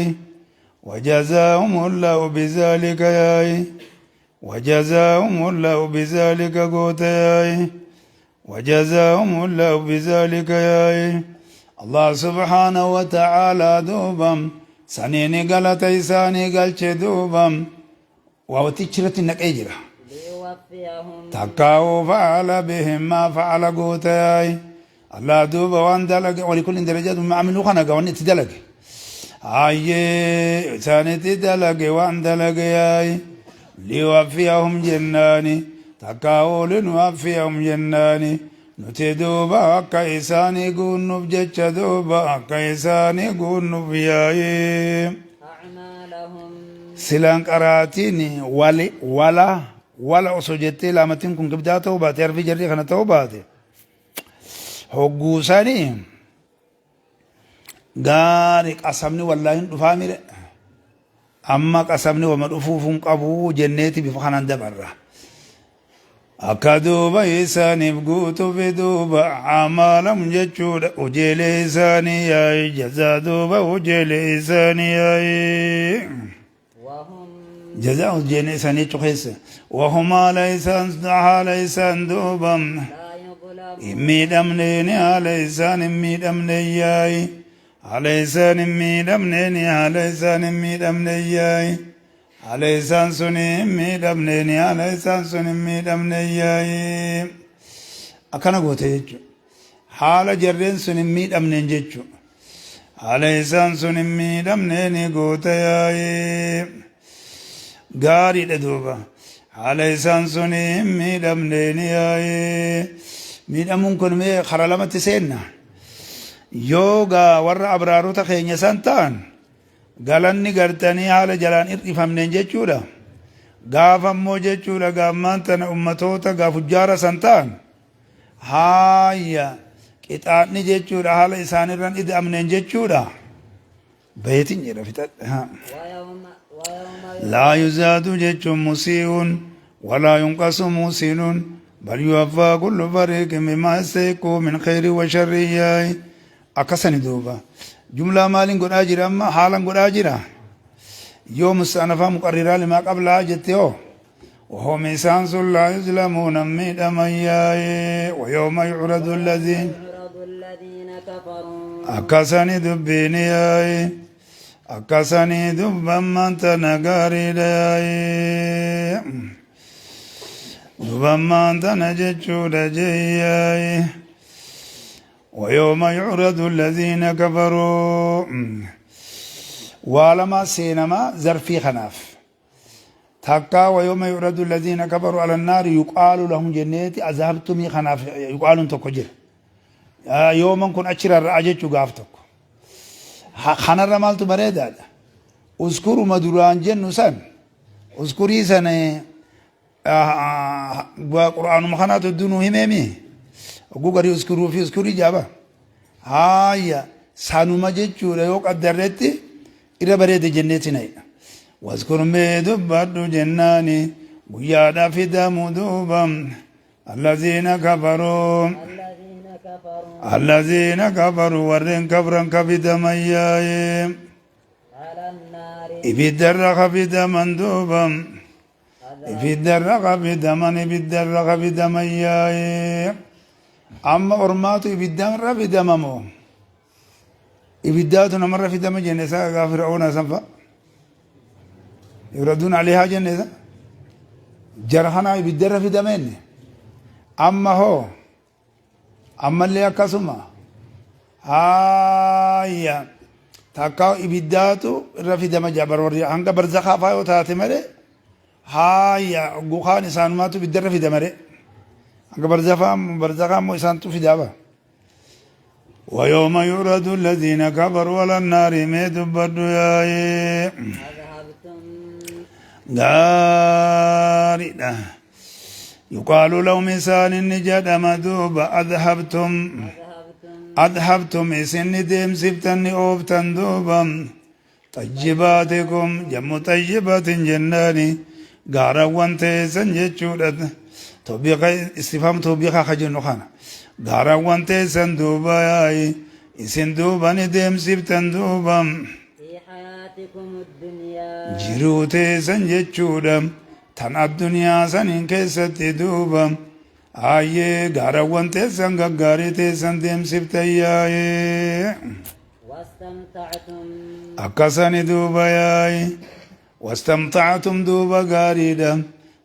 وجزاهم الله بذلك ياي وجزاهم الله بذلك قوتاي وجزاهم الله بذلك ياي الله سبحانه وتعالى دوبم سنيني قالت إساني قالت دوبم وتشرت إنك أجرة ليوفيهم تكاو فعل بهم ما فعل قوتاي الله دوبا وان دلق ولكل درجات ما عملوا خنقا وان اتدلق آيه ثاني تدلق وان دلق ياي ليوفيهم جناني تكاو لنوفيهم جناني نتدوبا كيساني قون بجتش دوبا كيساني قون بياي أعمالهم silaan qaraatiin wali wala wala osoo jettee laamatiin kun kibdaa ta'uu baate harfi jarri kana ta'uu baate hogguusanii gaari qasamni wallaahi hin dhufaa mire amma qasamni wama dhufuuf hin qabu jenneeti bifa kanaan dabarra akka duuba isaaniif guutuufi duuba amaalam jechuudha hojiilee isaanii yaa'i jazaa duuba hojiilee isaanii yaa'i. وهم جزاء الجنة سنة خيس وهما ليس ليس دوبا لا يظلمون ميدمنين على إنسان ميدمنياي على إنسان ميدمنين على إنسان ميدمنياي على إنسان سني ميدمنين على إنسان سني ميدمنياي أكنا قوت يجو حال جرين سني ميدمنين جيجو على إنسان سني ميدمنين قوت ياي gaariidha duuba haala isaan sun hin miidhamneen yaa'ee miidhamuun kun mee karaa lamatti seenna yoogaa warra abraarota keenya san ta'an galanni gartanii haala jalaan hir'ifamneen jechuudha gaafa immoo jechuudha gaammaan tana ummatoota gaafujjaara san ta'an haaya qixaanni jechuudha haala isaanirran ida'amneen jechuudha beetin jedha fixadha. ويوم ويوم لا يزاد جج مسيء ولا ينقص موسن بل يوفى كل فريق بما يستحق من خير وشر ياي أكسني دوبا جملة مال قد أجر أما حالا قد أجر يوم السنة مقررة لما قبلها جتيو وهم إنسان لا يظلمون من أمياي ويوم يعرض الذين يعرض الذين كفروا akkasani dubbiin yaa'i akkasanii dubban tana gaariidha yaa'i dubban tana jechuudha jee yaa'i ويوم يعرض الذين كفروا ولما سينما زرفي خناف تكا ويوم يعرض الذين كفروا على النار يقال لهم جنات أذهبتم خناف يقال تكجر yooman kun achirra ra'a jechuu gaaf tokko kanarra maaltu bareedaadha uskuruma duraan jennu san uskurii san qur'aanuma kanaatu hedduu nuu himeemi oguu garii uskuruu fi uskurii jaaba haaya sanuma jechuudha yoo qaddarretti irra bareede jenneeti na'idha waskurmee dubbadhu jennaani guyyaadha fidamu duuba الذين كفروا الذين كفروا الذين كفروا ورين كفرا كفدما ياي على النار ibiddarra kafidaman duuba ibiddarra kafidaman ibiddarra kafidaman yaa'e amma ormaatu ibiddarra fidamamo ibiddaatu namarra fidama jenne isa gaa fir'auna sanfa yuraduun alayhaa jenne isa jara kanaa ibiddarra fidamenne amma hoo ammallee akkasuma haaya takka ibiddaatu irra fidama jabar warri hanga barzakaa faa yoo taate malee haaya gukaan isaanumaatu ibiddarra fida malee hanga barzakaa immoo isaantu fidaaba. ويوم يعرض الذين كفروا على النار mee dubbadhu yaa'ee. أذهبتم Gaariidha. يقال لهم isaan inni jedhama duuba أذهبتم أذهبتم أذهبتم isin ni deemsiftan ni ooftan duuba طيباتكم جمع طيبة jennaani gaarawwan teessan jechuudha. Tawbiiqa استفهام توبيخ ka jennu kana gaarawwan teessan duuba yaa'i isin duuba ni deemsiftan duuba في حياتكم الدنيا jiruu teessan jechuudha tan addunyaa saniin keessatti duuba ayyee gaarawwan teessan gaggaarii teessan deemsiftan yaa'ee. واستمتعتم Akkasani duuba yaa'i واستمتعتم duuba gaariidha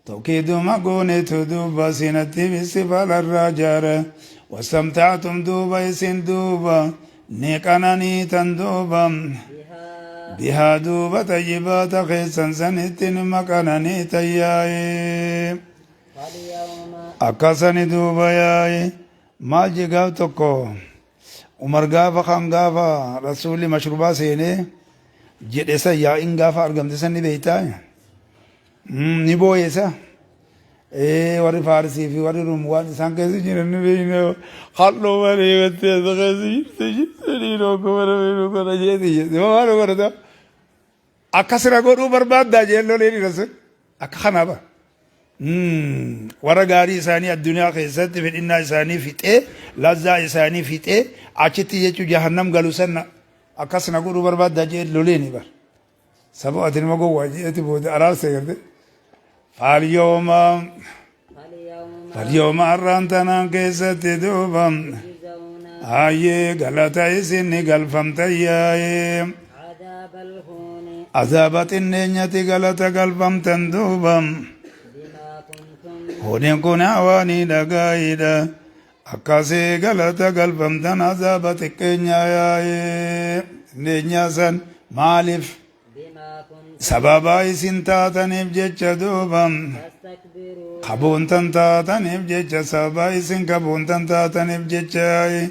tawkiiduma goonetu duuba sinatti bisifalarraa jaara واستمتعتم duuba isin duuba ni qananiitan duuba بها بها duuba tayyibaata keessan sanitti nima qananiitan yaa'ee. فاليوم Akkasani duuba yaa'i maal je gaaf tokko Umar gaafa kan gaafa rasuulli mashrubaa seenee jedhe san yaa'iin gaafa argamte san ni beeytaa ni booyeesa warri Faarisii fi warri Ruum waan isaan keessa jiran ni beeyna halluu malee gottee isa keessa jirte jirtanii tokko mana beeynu kana jeeti jedhe waan godhata akkasira godhuu barbaaddaa jeen loleen rasul akka kanaa bara. Warra gaarii isaanii addunyaa keessatti fedhinnaa isaanii fixee lazzaa isaanii fixee achitti jechuu jahannam galu sanna akkas na godhuu barbaaddaa jee loleeni bar. Saba ati nama gowwaa jeeti booda araarsa garte. فاليوم فاليوم فاليوم har'aan tanaan keessatti duuba تجزون hayyee galata isin ni galfamtan yaa'ee عذاب الهون azaaba xinneenyatti galata galfamtan duuba. بما كنتم Honiin kun hawaanii dhagaayidha. Akkasii galata galfamtan azaaba xiqqeenyaa yaa'ee. Xinneenyaa san maaliif? بما كنتم Sababa isin taataniif jecha duuba. تستكبرون Kaboontan taataniif jecha sababa isin kaboontan taataniif jecha yaa'ee.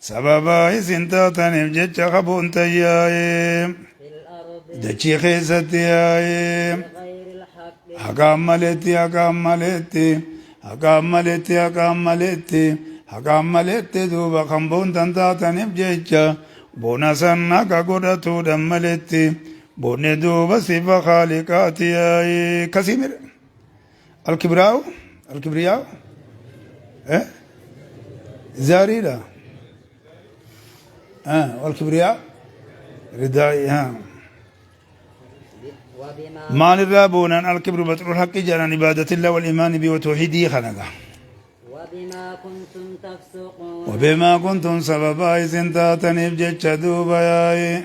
Sababa isin taataniif jecha kaboontan yaa'ee. في الأرض Dachii keessatti yaa'ee. بغير الحق Haqaan maletti, haqaan maletti, haqaan maletti, haqaan maletti, haqaan maletti duuba kan boontan taataniif jecha boona san haqa godhatuudhaan maletti boonni duuba sifa khaaliqaati yaa'ee kasii mire الكبرياء الكبرياء eh zaariidha والكبرياء ردائي ها. وبما Maalirraa boonan? الكبر بطر الحق jedhan عبادة الله والإيمان به وتوحيده خنقا. وبما كنتم تفسقون وبما كنتم sababa isin taataniif jecha duuba yaa'e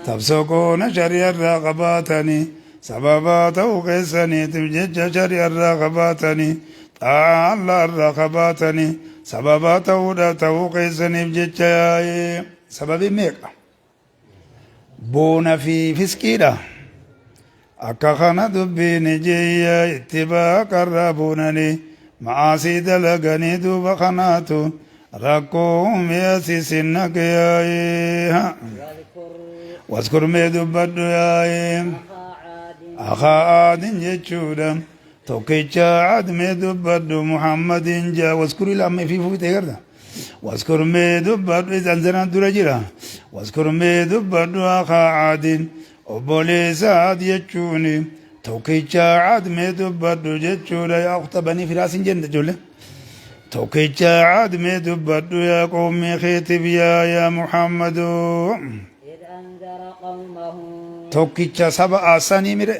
تفسقون تفسقون shari'arraa qabaatanii sababa ta'uu keessaniitiif jecha shari'arraa qabaatanii xaa'aa Allah irraa qabaatanii sababa ta'uudha ta'uu keessaniif jecha yaa'e. Sababii meeqa boona fi fiskiidha akka kana dubbiin jeeyya ittibaa boonanii macaasii dalaganii duuba kanaatu rakkoo mi'asiisinnake yaa'e. واذكر واذكر mee dubbadhu yaa'e أخا عاد أخا عاد jechuudha tokkicha Caad mee dubbadhu Muhammadin jaa واذكر ilaa fi fuute garda واذكر mee dubbadhu isaan sanaan dura jira واذكر mee dubbadhu أخا عاد obboleessa Caad jechuuni tokkicha Caad mee dubbadhu jechuudha. Yaa ukhta banii firaasin jenne ijoollee tokkicha Caad mee dubbadhu yaa qoomii keetiif yaa yaa Muhammadu. إذ أنذر قومه Tokkicha saba asanii mire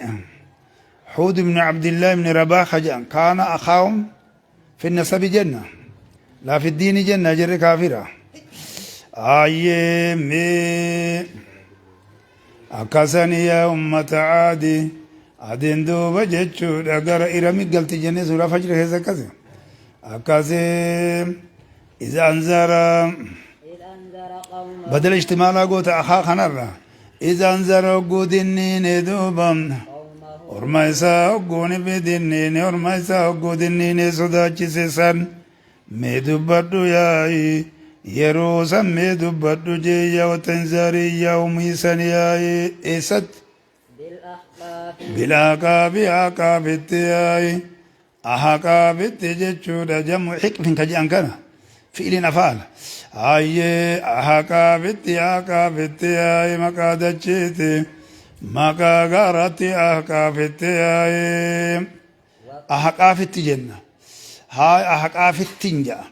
حود بن عبد الله بن رباح جان كان أخاهم في النسب جنة لا في الدين جنة جر كافرة آيه مي akkasani yaa ummata Caadi adiin duuba jechuudha gara Irami galti jennee suuraa Fajri keessa akkasi akkasi إذ أنذر إذ أنذر قومه بدل اشتمالا goota أخا kanarra إذ أنذر hogguu dinniine duuba قومه orma isaa hogguuni fi dinniine orma isaa hogguu dinniine sodaachise san mee dubbadhu yaa'i. Yeroo san mee dubbadhu jeeyya watanzaariyyaa umiisan yaa'ee eessatti? Bilaqaabi aqaabitti yaa'i. Ahaqaabitti jechuudha jamu xiqfin ka jedhan kana. Fi'iliin afaala. Hayyee ahaqaabitti aqaabitti yaa'i maqaa dachiiti. Maqaa gaaratti ahqaafitti yaa'i. Ahaqaafitti jenna. Haa ahaqaafittiin jedha.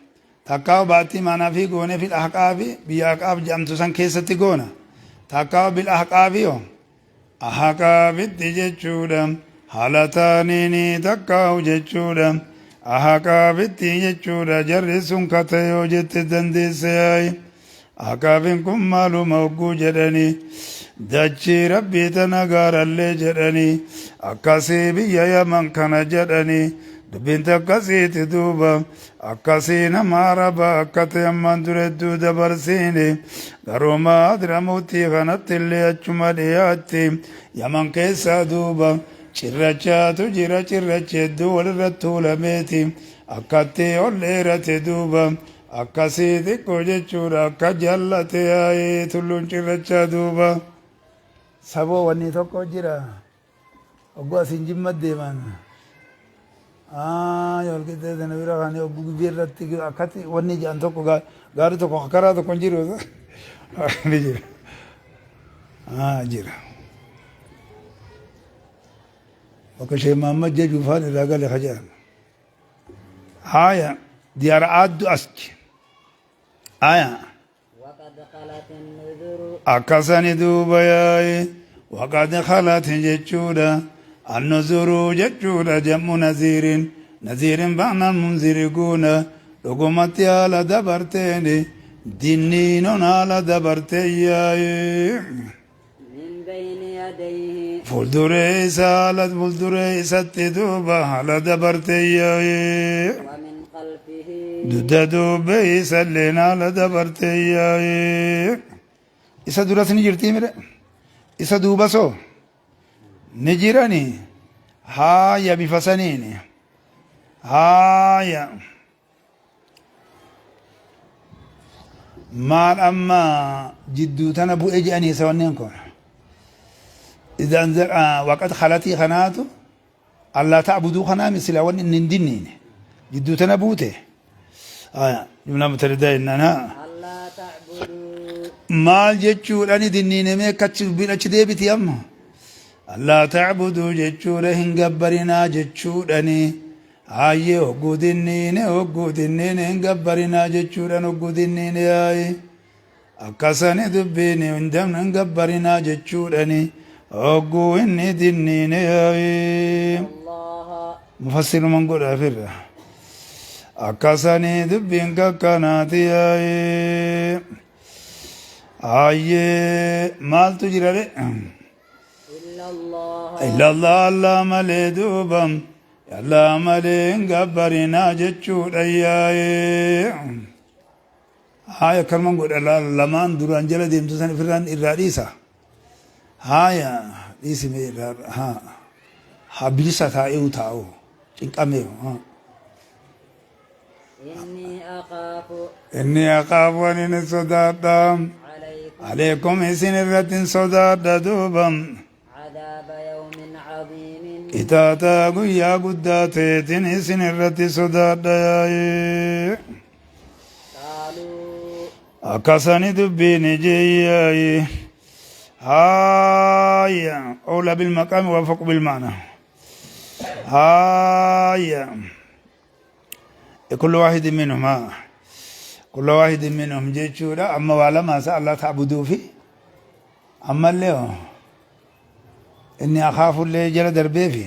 Takkaa baattii maanaa fi goonee fil ahqaafi biyya ahqaaf jedhamtu san keessatti goona. Takkaa bil ahqaafi hoo ahaqaafitti jechuudha. Haala taaniini takkaahu jechuudha. Ahaqaafitti jechuudha jarri sun kata yoo jette dandeesse yaa'i. Ahqaafin kun maaluma hogguu jedhanii dachii rabbii tana gaarallee jedhanii akkasii biyya yaman kana jedhanii dubbiin takkasiiti duuba akkasii nama araba akka ta'e ammaan dura hedduu dabarsiine garuuma hadramuutti kanatti illee achuma dhiyaatti yaman keessaa duuba cirrachaatu jira cirrachi hedduu walirra tuulameeti akkatti ol dheerate duuba Akkasii xiqqoo jechuudha akka jallate yaa'ee tulluun cirrachaa duuba. Saboo wanni tokko jira. Ogguu asiin jimma deeman. Wal qixxee sana bira kan ogguu gibee irratti akkatti wanni jedhan tokko gaarri tokko karaa tokko hin jiru. Ni jira. Jira. Bakka ishee Mahammad jajuu faan irraa gale ka jedhan. Haya diyaara aaddu aski. Haya. وقد خلت النذر Akkasani duuba yaa'i waqad khalat jechuudha. Annuzuru jechuudha jam'u naziirin. Naziirin ba'na munziri guuna. Dhugumatti haala dabarteeni. Dinniinon haala dabartee yaa'i. من بين يديه Fuulduree isaa haala fuulduree isatti duuba haala dabartee yaa'ee. ومن خلفه Dugda duubee isalleen haala dabartee yaa'ee. Isa duras ni jirtii mire? Isa duuba soo? Ni jirani? Haaya bifa saniini. Haaya. Maal amma jidduu tana bu'e jedhanii isa wanneen kun. Waqat khalatii kanaatu allaa ta'buduu kanaa misila wanni inni hin dinniine jidduu tana buute. Jumlaa mutaridaa jennaan haa. Allaa ta'buduu. Maal jechuudhani dinniine mee akkachi dubbiin achi deebiti amma. Allaa ta'buduu jechuudha hin gabbarinaa jechuudhani. Haayyee hogguu dinniine hogguu dinniine hin gabbarinaa jechuudhan hogguu dinniine yaa'i. Akkasani dubbiin hin damne hin gabbarinaa jechuudhani hogguu inni dinniine yaa'i. Allaha. Mufassiruman godha ofirra. Akkasani dubbiin kakkanaati yaa'i. Haayyee maaltu jira re? Illallah. Illallah Allah malee duuba. Allaa malee hin gabbarinaa jechuudha yaa'ee. Haaya akkanuman godha lamaan duraan jala deemtu san ifirraan irraa dhiisa. Haaya dhiisi mee irraa haa haa bilisa taa'ee taa'u cinqamee. Inni akhaafu. Inni akhaafu ani ni sodaadha. Alaykum. Alaykum isin irratti hin sodaadha duuba. Cadaaba yawmin cadiimin. Qixaaxa guyyaa guddaa ta'eetiin isin irratti sodaadha yaa'ee. Qaaluu. Akkasani dubbiin jeeyyaa'ee. Haaya. Awlaa bilmaqaami waafaqu bilmaana. Haaya. Kullu waahidin minhum haa. Kullu waahidin minhum jechuudha amma waa lama isa Allah ta'buduufi ammallee hoo inni akaafullee jala darbeefi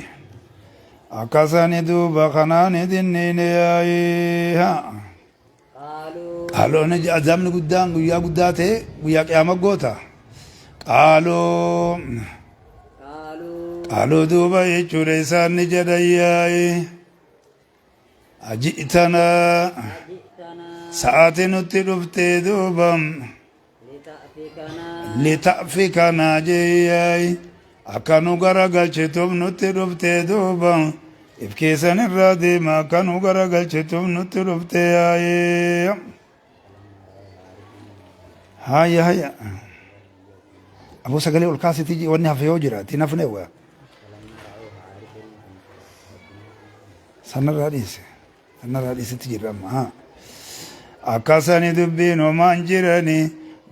akkasani duuba kanaan dinniine yaa'ii haa. Qaaluu. Qaaluu azaabni guddaan guyyaa guddaa ta'e guyyaa qiyaama goota. Qaaluu. Qaaluu. Qaaluu duuba jechuudha isaan ni jedhan yaa'ii. Aji'tanaa sa'aati nutti dhuftee duuba lita'fikanaa jeeyyaay akka nu garagalchituuf nutti dhuftee duuba if keessan irraa deema akka nu garagalchituuf nutti dhuftee yaa'ee. Haya haya. Aboo sagalee ol kaasitii wanni hafe yoo jiraate hin hafne waa. Sanarraa dhiise. Sanarraa dhiisetti jirra amma. Haa. Akkasani dubbiin homaan jirani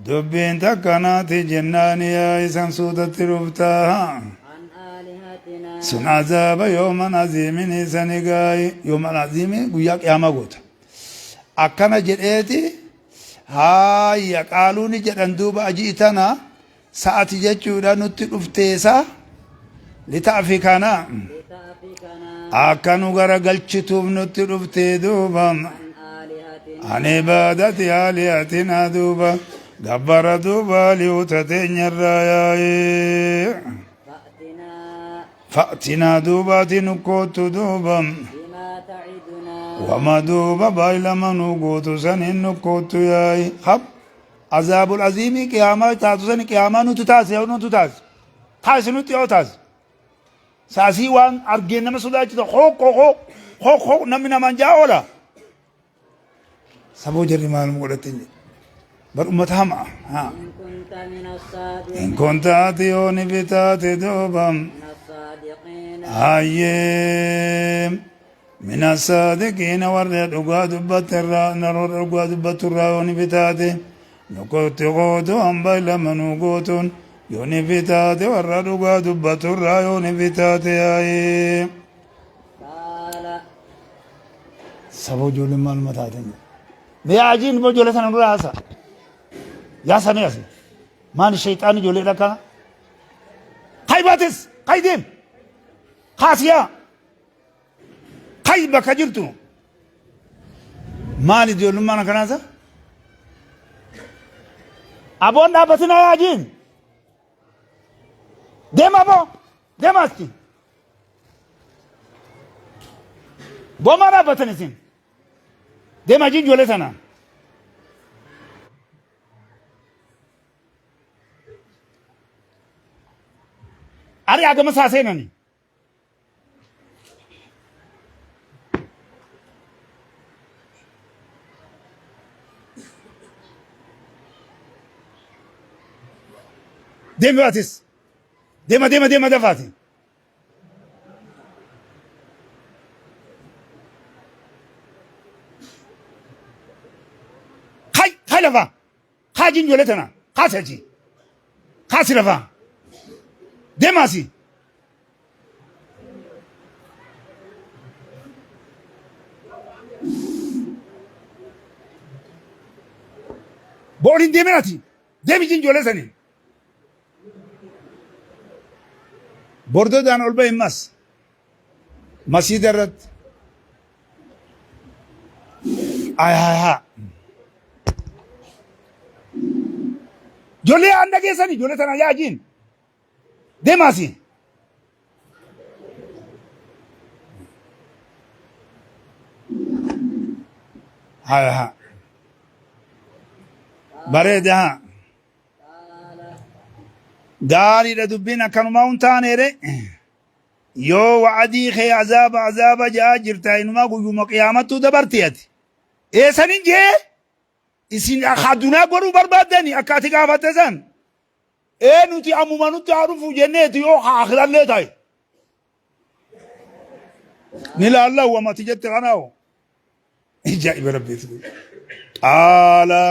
dubbiin takkanaati jennaani yaa isan suutatti dhuftaa. عن آلهتنا Sun azaaba yooman aziimin isani gaayi yooman aziimi guyyaa qiyaamaa goota. Akkana jedheeti haayya qaaluuni jedhan duuba aji'itana sa'ati jechuudha nutti dhufteesa lita'fikana لتأفكنا akka nu garagalchituuf nutti dhuftee duuba عن آلهتنا an ibaadati aalihatinaa duuba gabbara duuba li'uuta teenyarraa yaa'ee فأتنا fa'tinaa duubaati nu koottu duuba بما تعدنا wama duuba baay'ilama nu gootu saniin nu koottu yaa'i hab azaabul aziimii qiyaamaa taatu sani qiyaamaa nutu taase nutu taase taase nutti yoo taase saasii waan argeen nama sodaachisa hooq hooq hooq hooq namni namaan jaa oola saboo jarri maalum godhatte hin jedhe bar ummata hamaa haa إن كنت من الصادقين in kunta ati yoo ni bitaate duuba من الصادقين hayyee min asaadiqiina warra dhugaa dubbaterraa warra dhugaa dubbaturraa yoo ni bitaate nukotti gootu hamba lama nu gootuun yoo ni bitaate warra dhugaa dubbaturraa yoo ni bitaate yaa'ee قال saboo ijoolleen maaluma taaten jedhe mee ajiin immoo ijoollee sana nurraa haasa yaa samee asi maali shayxaan ijoollee dhakkana kai baates kai deem kaasiyaa kai bakka jirtu maali ijoollummaan akkanaasa aboon dhaabbatina yaa ajiin deema aboo deema achi boomaa dhaabbatan isin deema ajiin ijoollee sana ari'aa gama isaa seenani deemi atis deema deema deema dafaati kai kai lafa kaajiin ijoollee tana kaasi achi kaasi lafa deema asi booliin deemin ati deemi jiin ijoollee sanii bordodaan ol bahi mas masiida irratti ay hay haa ijoollee aan dhageessani ijoollee tana yaa jiin deemaasi hay haa bareeda haa gaariidha dubbiin akkanumaa hin taaneere yoo wa'adii kee azaaba azaaba ja'aa jirta inumaa guyyuma qiyaamattuu dabarti ati eessanin jee isin addunyaa godhuu barbaaddani akka ati gaafatte san ee nuti ammuma nutti haa dhufu jenneeti yoo akirallee ta'e ni laalla wamati jette kanaawo ajaa'iba rabbiitu qaala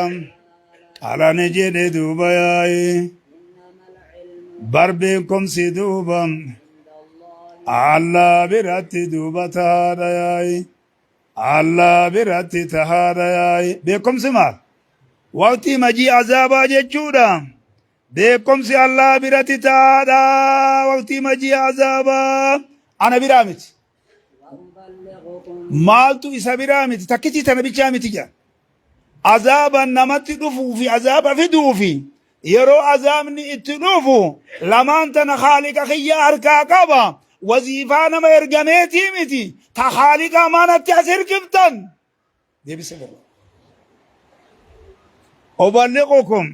qaala ni jedhe duuba yaa'i إنما العلم bar beekumsi duuba عند الله Allah biratti duuba tahaadha yaa'i Allah biratti tahaadha yaa'i beekumsi maal waqtii majii azaabaa jechuudha beekumsi Allah biratti tahaadha waqtii majii azaabaa ana biraa miti وأبلغكم maaltu isa biraa miti takkitii tana bichaa miti jedha azaaba namatti dhufuu fi azaaba fiduu fi yeroo azaabni itti dhufu lamaan tana haaliqa kiyya harkaa qaba waziifaa nama ergameetii miti ta haaliqa manatti as hirkiftan deebise birra uballighukum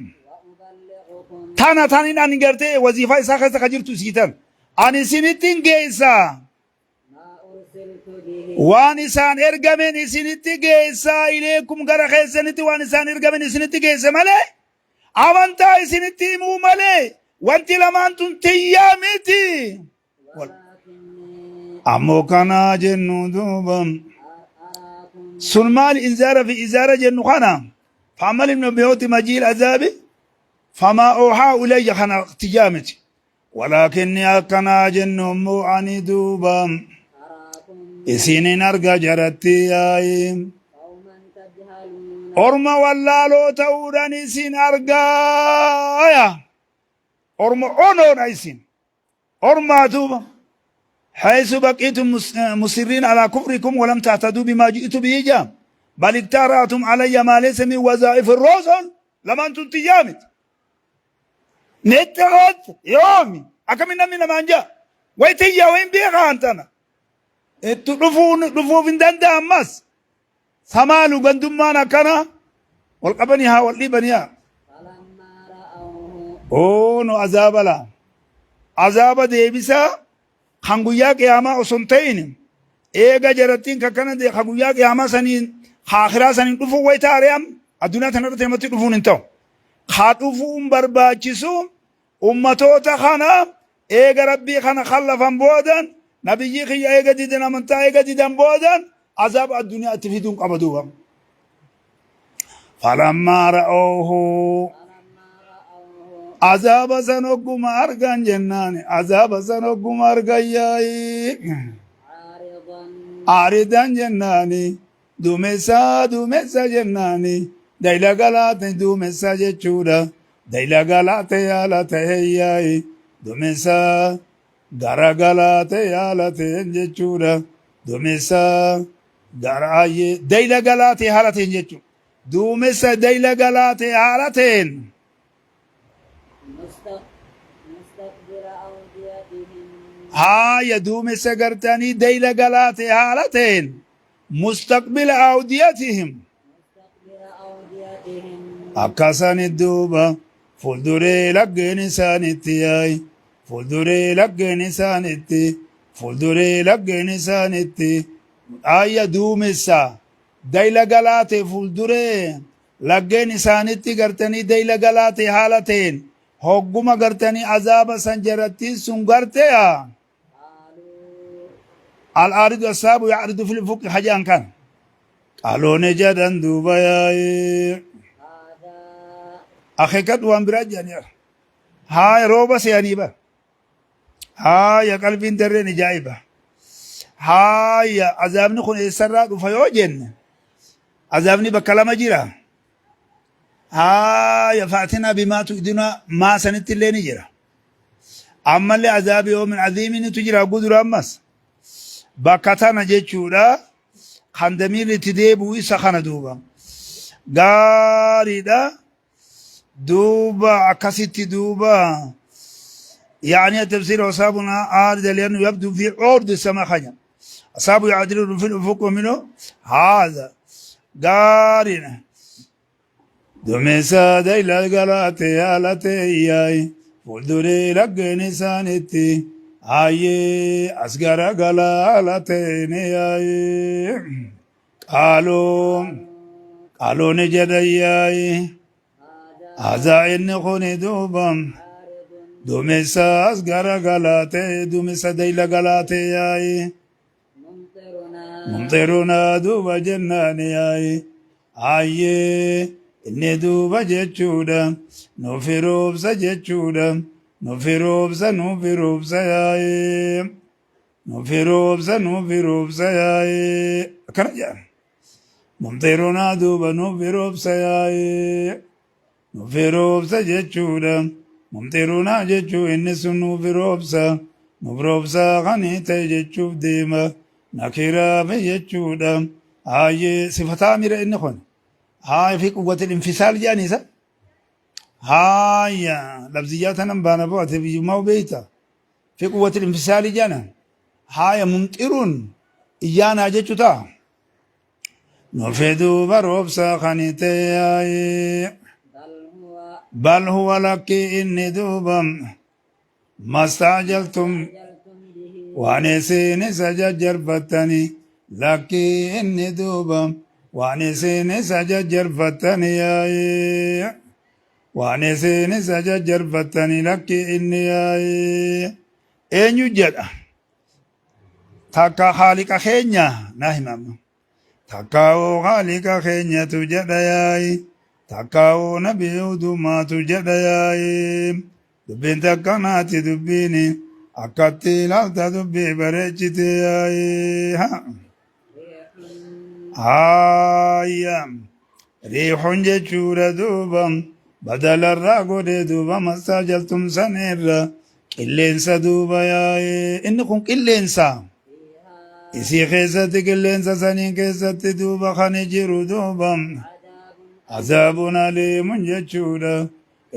وأبلغكم tana tanin ani gartee waziifaa isaa keessa ka jirtu isii tan ani isinittin geessaa ما أرسلت به waan isaan ergamen isinitti geessaa ileekum gara keessanitti waan isaan ergamen isinitti geesse malee Amantaa isinitti himuu malee wanti lamaan tun tiyyaa miti. Ammoo kanaa jennu duuba sun maali inzaara fi izaara jennu kana fa'amal ibnu biyooti majiil azaabi famaa oohaa ilayya kana tiyyaa miti. Walaakinni akkanaa jennu immoo ani duuba isinin arga jaratti yaa'i. Orma wallaaloo ta'uudhaan isin argaaya. Orma onoodha isin. Ormaa duuba. حيث بقيتم مصرين على كفركم ولم تعتدوا بما جئت به جام بل اقترأتم علي ما ليس من وظائف الرسل لما أنتم تجامت نتغط يومي أكمل نمي نمان جاء ويتيا وين بيغا أنتنا dhufuun dhufuuf hin danda'amas samaalu gandummaan akkana wal qabanii haa wal dhiibanii haa oo nu azaaba laa azaaba deebisaa kan guyyaa qiyaamaa osoo hin ta'in eega jarattiin kakkana ka guyyaa qiyaamaa saniin ka akhiraa saniin dhufuun wayita ari'am addunyaa tanarratti namatti dhufuun hin ta'u ka dhufuun barbaachisu ummatoota kana eega rabbii kana khallafan boodan nabiyyii kiyya eega didan amantaa eega didan boodan azaaba addunyaa itti fiduun qaba duuba. Falammaa ra'oohu azaaba san hogguma argan jennaan azaaba san hogguma argan yaa'i aaridan jennaani duumessaa duumessa jennaani dayla galaate duumessa jechuudha dayla galaate yaala ta'e yaa'i duumessa gara galaate yaala ta'e jechuudha duumessa gara ayyee dayla galaate haala ta'een jechuudha duumessa dayla galaate haala ta'een. Haaya duumessa gartanii dayla galaate haala ta'een mustaqbila awdiyatihim akkasani duuba fuulduree laggeen isaanitti yaa'i fuulduree laggeen isaanitti fuulduree laggeen isaanitti haaya duumessa dayla galaate fuulduree laggeen isaanitti gartanii dayla galaate haala ta'een hogguma gartanii azaaba san jarattiin sun garteya al-aaridu asaabu yaaridu fil ufuqi hajaan kan qaaloone jedhan duuba yaa'ee akeekadhu waan biraa jedhanii haaya rooba se'anii bara haaya qalbiin darreen ijaa'iba haaya azaabni kun eessarraa dhufa yoo jenne azaabni bakka lama jira haaya fa'atinaa bimaa tu'idunaa maa sanitti illee ni jira ammallee azaabi yoomin aziimiinitu jira gudura ammas bakka tana jechuudha kan damiirri itti deebi'u isa kana duuba gaariidha duuba akkasitti duuba يعني التفسير أصابنا عارض لأنه يبدو في عرض السماء خجل أصابه يعدل في الأفق ومنه هذا قارنة dumeessa dayla galaate haala ta'e yaa'e fuulduree laggeen isaanitti hayyee as garagala haala ta'e ni yaa'e qaaloo qaaloo ni jedhan yaa'e haazaa inni kuni duuba dumeessa as garagala ta'e dumeessa dayla galaate yaa'e mumxirunaa duuba jennaan yaa'i ayyee inni duuba jechuudha nuufi roobsa jechuudha nuufi roobsa nuufi roobsa yaa'i nuufi roobsa nuufi roobsa yaa'i akkana jedha mumxirunaa duuba nuufi roobsa yaa'i nuufi roobsa jechuudha mumxirunaa jechuu inni sun nuufi roobsa nuuf roobsa kanii ta'e jechuuf deema nakiraafe jechuudha hayyee sifataa mira inni kun haaya fi quwwatil infisaal jedhanii isa haaya labziyyaa tanan baana bo'ate biyyummaa beeyta fi quwwatil infisaali jedhana haaya mumxiruun iyyaanaa jechuu ta'a nufi duuba roobsa kanii ta'e haayee bal huwa lakkii inni duuba mastaajaltum waan isin isa jajjarfattani lakkii inni duuba waan isin isa jajjarfattani yaa'ee. Waan isin isa jajjarfattanii lakki inni yaa'ee eenyu jedha takka haaliqa keenya naa himama takka hoo haaliqa keenyatu jedha yaa'i takka hoo nabi hudumaatu jedha yaa'i dubbiin takkanaati dubbiin akkatti ilaalta dubbii bareechite yaa'i ha Haaya riixuun jechuudha duuba badalarraa godhee duuba masaa jaltumsanirra qilleensa duuba yaa'ee inni kun qilleensa isii keessatti qilleensa saniin keessatti duuba kan jiru duuba azaabun aliimun jechuudha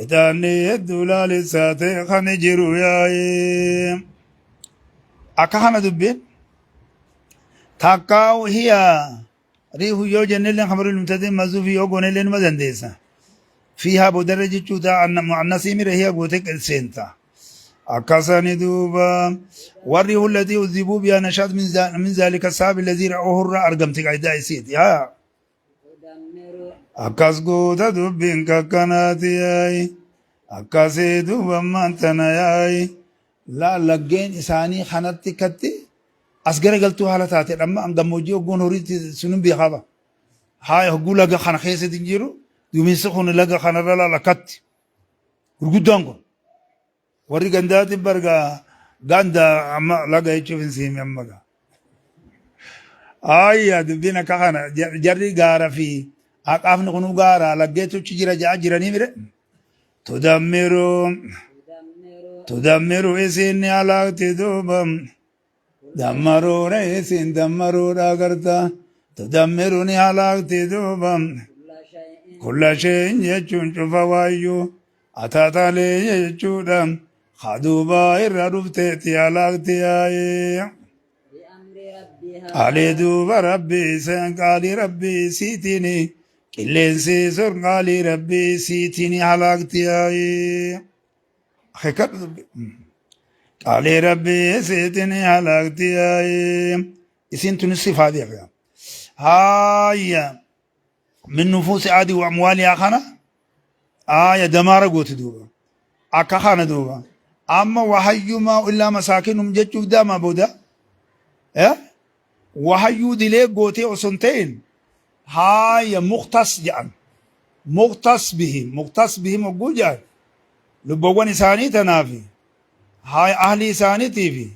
ixaanni hedduu laalessaa ta'e kan jiru yaa'ee akka kana dubbiin Takkaa hiya riihu yoo jennellee khabarul mubtadin mazduufi yoo goonellee numa dandeessa. Fiihaa boodarra jechuu ta'a mu'annasii mira hiya goote seenta. Akkasani duuba warri hullatii uzibuu biyaa nashaat min zaalika saabi lazii ra'uhu irraa argamti qaayidaa isiiti. Haa. Akkas goota dubbiin kakkanaati yaa'i. Akkasii duuba ammaan tana yaa'i. Laa laggeen isaanii kanatti katti as garagaltuu haala taatedha. Amma an gammoojjii hogguun horiitti sunun beekaa ba. Haaya hogguu laga kana keessatti hin jiru duumessi kun laga kanarra laal akkatti gurguddaan kun. Warri gandaatti barga ganda amma laga jechuuf hin siime amma gaa. Ayya dubbiin akka kana jarri gaara fi haqaafni kunuu gaara laggeetu achi jira ja'a jiranii mire. Tudammiru tudammiru isiin ni halaakti duuba dammaruudha isiin dammaruudha agarta tudammiru ni halaakti duuba kulla shay'in jechuun cufa waayyuu ataataalee jechuudha kaduuba irra dhufteeti halaakti yaa'ee. Qaalii duuba rabbii isaan qaalii rabbii isiitiin qilleensi sun qaalii rabbii isiitiin halaakti yaa'ee. Akeekkadhu dubbi. Qaalii rabbii isiitiin halaakti yaa'ee. Isiin tunis sifaa beeka. Haayya min nufuusi aadii wa amwaalihaa kana aaya damaara gooti duuba. Akka kana duuba. Amma wahayyumaa illaa masaakinum jechuuf daama booda. Eh? Wahayyuu dilee gootee osoo hin ta'in haaya muktas jedhan. Muktas bihim. Muktas bihim hogguu jedhan. Lubbawwan isaanii tanaafi haaya ahlii isaaniitiifi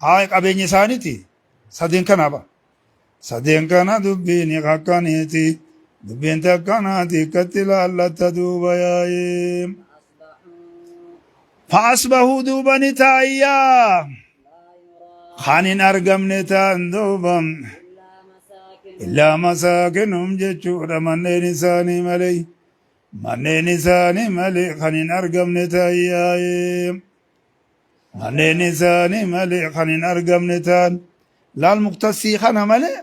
haaya qabeenya isaaniiti sadeen kanaa ba'a. Sadeen kana dubbiin akkaniiti. Dubbiin takkanaati akkatti laallatta duuba yaa'ee. Fa'asbahuu duuba ni taa'iyyaa. Kan hin argamne ta'an duuba. Illaa masaakinum jechuudha manneen isaanii malee. Manneen isaanii malee kan hin argamne ta'iyyaa'ee. Manneen isaanii malee kan hin argamne ta'an. Laal muktasii kana malee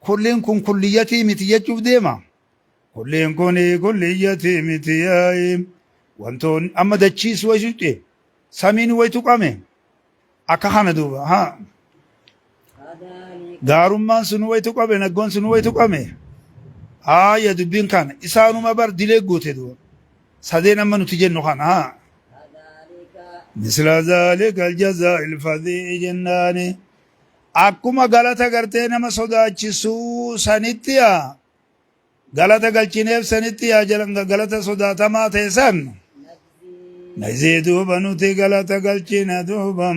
kulliin kun kulliyatii miti jechuuf deema. Kulliin kun kulliyatii miti yaa'i. Wantoonni amma dachiis wayi succe samiin wayi tuqame akka kana duuba haa. Gaarummaan sun wayi tuqame naggoon sun wayi tuqame. Haaya dubbiin kana isaanuma bar dilee goote duuba. Sadeen amma nuti jennu kana haa. Misla zaalika aljazaa ilfadii jennaani. Akkuma galata gartee nama sodaachisuu sanitti yaa galata galchineef sanitti yaa galata sodaatamaa ta'e san najzii duuba nuti galata galchina duuba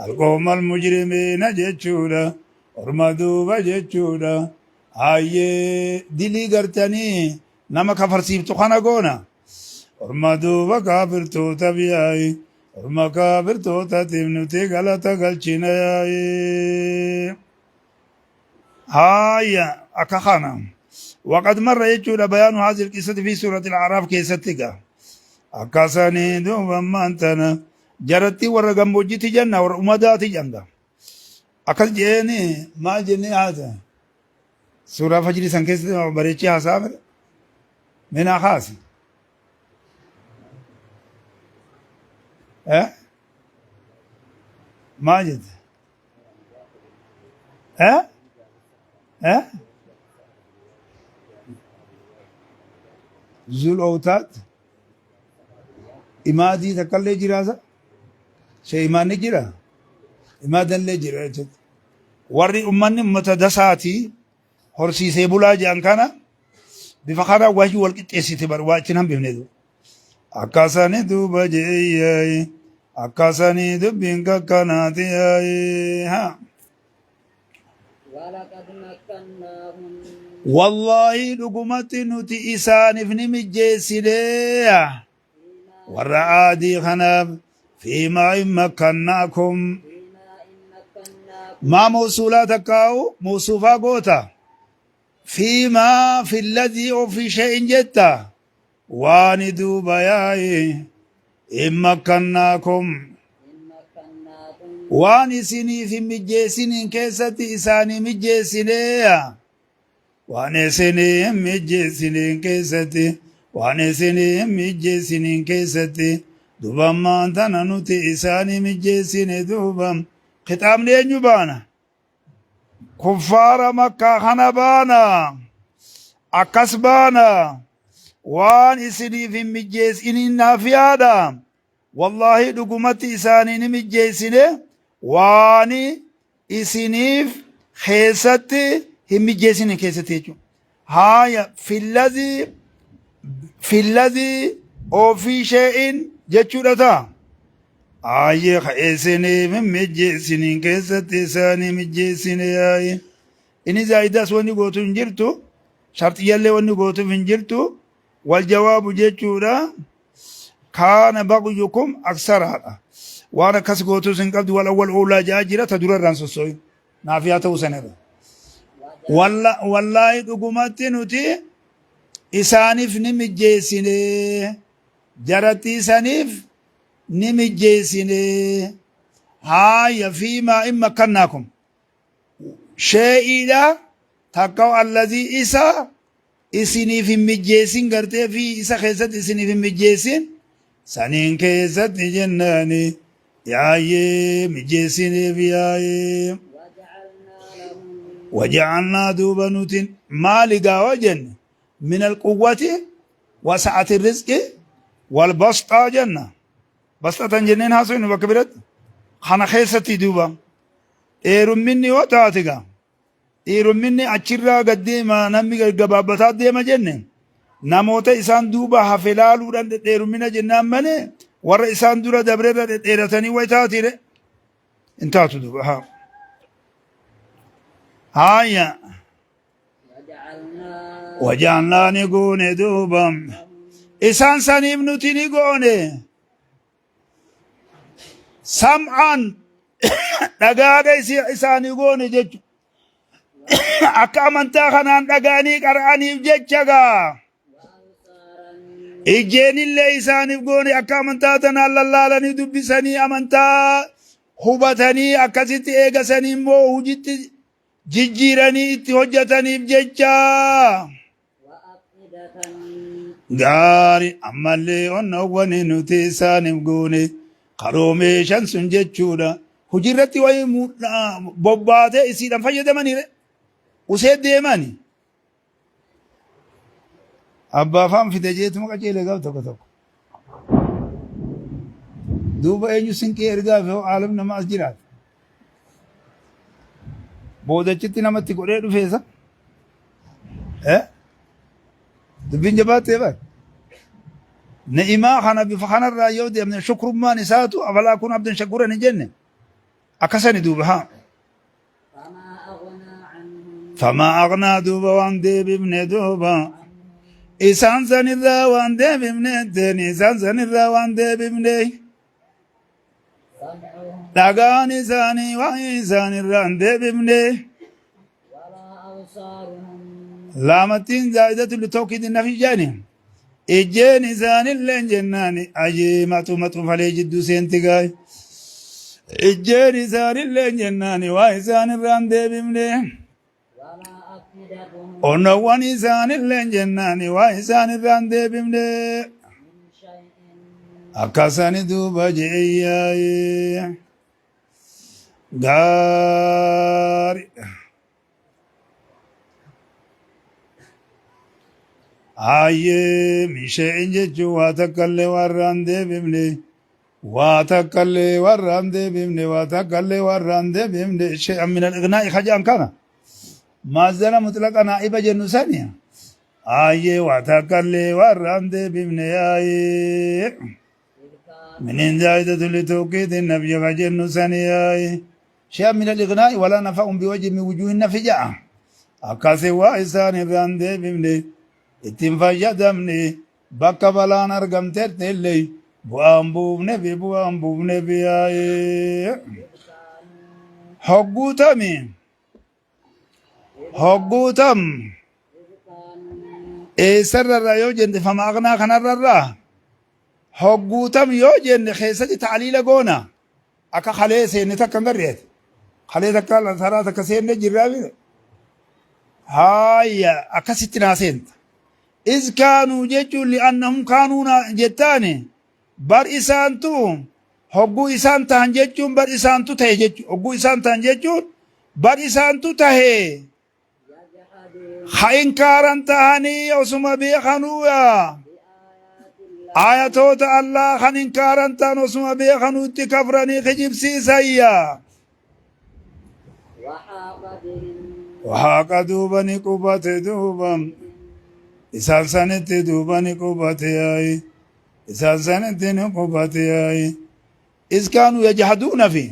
alqoomal mujrimiina jechuudha orma duuba jechuudha hayyee dilii gartanii nama kafarsiiftu kana goona Orma duuba kaafirtootaaf yaa'i. Orma kaafirtootaatiif nuti galata galchina yaa'i. Haaya akka kana. Waqad marra jechuudha bayaanu haazil qissati fi suurati al-A'raaf keessatti gaa. Akkasanii duuba ammaan tana jarattii warra gammoojjitti jenna warra umadaati jenna. Akkas jeeni maal jennee haasa. Suuraa fajrii san keessatti bareechee haasaa mire. Mee naa kaasi. Eh? Maal jette? Eh? Eh? Zul Owtaad imaadii takkallee jiraasa shee imaanni jira imaadallee jira jechuudha. Warri ummanni ummata dasaatii horsiisee bulaa jedhan kana bifa kana wahii wal qixxeessite bar waa ittiin hambifne duuba. Akkasani duuba je'eeyyaay akkasani dubbiin kakkanaati yaay haa. ولقد مكناهم Wallaahi dhugumatti nuti isaaniif ni mijjeessinee فيما warra aadii kanaaf fiimaa in makkannaakum فيما إن مكناكم maa mawsuulaa takkaa'u mawsuufaa goota fiimaa fi alladhii oo fi shay'in jetta waani duuba yaa'i in makkannaakum إن مكناكم waan isiniif hin mijjeessiniin keessatti isaanii mijjeessineeya waan isinii hin mijjeessiniin keessatti waan isinii hin mijjeessiniin keessatti duuba ammaan tana nuti isaanii mijjeessine duuba kitaabni eenyu baana kuffaara makkaa kana baana akkas baana waan isiniif hin mijjeessiniin naaf yaada wallaahi dhugumatti isaanii ni mijjeessine waan isiniif keessatti hin mijjeessine keessatti jechuudha. Haaya filladii filladii ofii shee'in jechuudha ta'a. Ayyee ka isiniif hin mijjeessiniin keessatti isaanii mijjeessine yaa'i. Inni zaayidaas wanni gootu hin jirtu sharxiyyallee wanni gootuuf hin jirtu wal jawaabu jechuudha. Kaana bagyukum aksaraadha. Waan akkas gootus hin qabdu wal awwal oolaa ja'a jira ta dura irraan sossooyin. Naaf yaa ta'uu sanirra. Wallaahi dhugumatti nuti isaaniif ni mijjeessine. Jaratti isaniif ni mijjeessine. Haaya fiimaa in makkannaakum. Shee'iidha takka allazii isa isiniif hin mijjeessin gartee fi isa keessatti isiniif hin mijjeessin saniin keessatti jennaani yaayyee mijjeessineef yaayee. وجعلنا لهم وجعلنا دوبا نوتين مالي قاوة جنة من القوة وسعة الرزق والبسطة جنة بسطة جنين هاسوين وكبرت خنا خيستي دوبا dheerumminni yoo taate gaa dheerumminni achirraa gad deema namni gabaabbataa deema jenne namoota isaan duuba hafe laaluudhaan dhedheerummina jennaan malee warra isaan dura dabreerra dhedheeratanii way taatire hin taatu duuba haa haaya وجعلنا wajaalnaa ni goone duuba isaan saniif nuti ni goone sam'aan dhagaadha isaanii goone jechu akka amantaa kanaan dhaga'anii qara'aniif jecha gaa وأبصارا ijjeenillee isaaniif goone akka amantaa tanaan lallaalanii dubbisanii amantaa hubatanii akkasitti eegasanii immoo hujitti jijjiiranii itti hojjetaniif jecha وأفئدة gaari ammallee onnawwani nuti isaaniif goone qaroomeeshan sun jechuudha hojiirratti wayii bobbaatee isiidhaan fayyadamaniire usee deemani abbaa afaan fide jeetuma qajeele gaaf tokko tokko duuba eenyu sinqii ergaa fi aalam nama as jiraata boodachitti namatti godhee dhufeessa dubbiin jabaattee bar ni'imaa kana bifa kanarraa yoo deemne shukrummaan isaatu afalaa kun abdan shakuran hin jenne akkasani duuba haa فما أغنى عنهم famaa aghnaa duuba waan deebifne duuba isaan sanirraa waan deebifne teen isaan sanirraa waan deebifne سمعهم dhagaan isaanii waan isaanirraa hin deebifne ولا أبصارهم laamattiin zaa'idatu litawkiidi nafi jedhani ijjeen isaanillee jennaani ajee maxu maxu falee jidduu seenti gaay ijjeen isaanillee jennaani waa isaanirraa hin deebifne ولا أفئدتهم onnawwan isaanillee jennaani waa isaanirraa hin deebifne من شيء akkasani duuba je'eyyaaye gaari. Hayyee min shay'in jechuun waa takkallee warra hin deebifne. Waa takkallee warra hin deebifne, waa takkallee warra hin deebifne. Shay'an min al-ighnaa'i ka jedhan kana. Maazana mutlaqa naa'iba jennu sani. Hayyee waa takkallee warra hin deebifne yaa'ee. Minin zaa'idatu litawqiiti nafyi ka jennu sani yaa'ee. Shay'an min al-ighnaa'i walaa nafa'un biwajhin min wujuuhin nafi ja'a. Akkasi waa isaan irraa hin deebifne, itti hin fayyadamne, bakka balaan argamtetti illee bu'aan buufne fi bu'aan buufne fi yaa'ee. Hogguutami hogguutam eessarrarraa yoo jenne fama aqnaa kanarrarraa hogguutam yoo jenne keessatti ta'aliila goona. Akka kalee seenne takka hin garreet. Kalee takka taraa takka seenne jirraa bire. Haaya akkasitti naa seenta. Iz kaanuu jechuun li'annahum kaanuu naa jettaani bar isaantu hogguu isaan tahan jechuun bar isaantu tahe jechuun hogguu isaan tahan jechuun bar isaantu tahe ha inkaaran tahanii osuma beekanuu yaa ayatoota Allah kan inkaaran tahan osuma beekanuu itti kafranii kijibsiisayya. Waaqa duuba ni qubate duuba isaan sanitti duuba ni qubate yaayi isaan sanitti ni qubate yaayi iskaanu yajhaduuna fi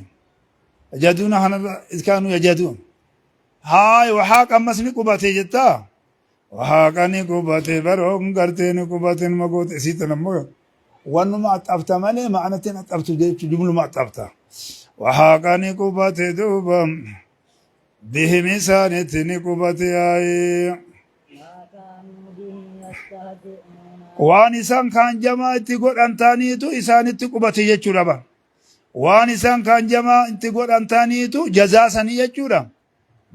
yajhaduuna kanarra iskaanu yajhaduun Haay waxaaq ammas ni qubate jettaa? Waxaaqa ni qubate baroon gartee ni qubate numa goote isii tana immoo wannuma axxafta malee ma'anattiin axxaftu jechu jumluma axxafta. Waxaaqa ni qubate duuba bihim isaanitti ni qubate yaa'ee. Waan isaan kaan jamaa itti godhan taaniitu isaanitti qubate jechuudha bara. Waan isaan kaan jamaa itti godhan taniitu jazaa sanii jechuudha.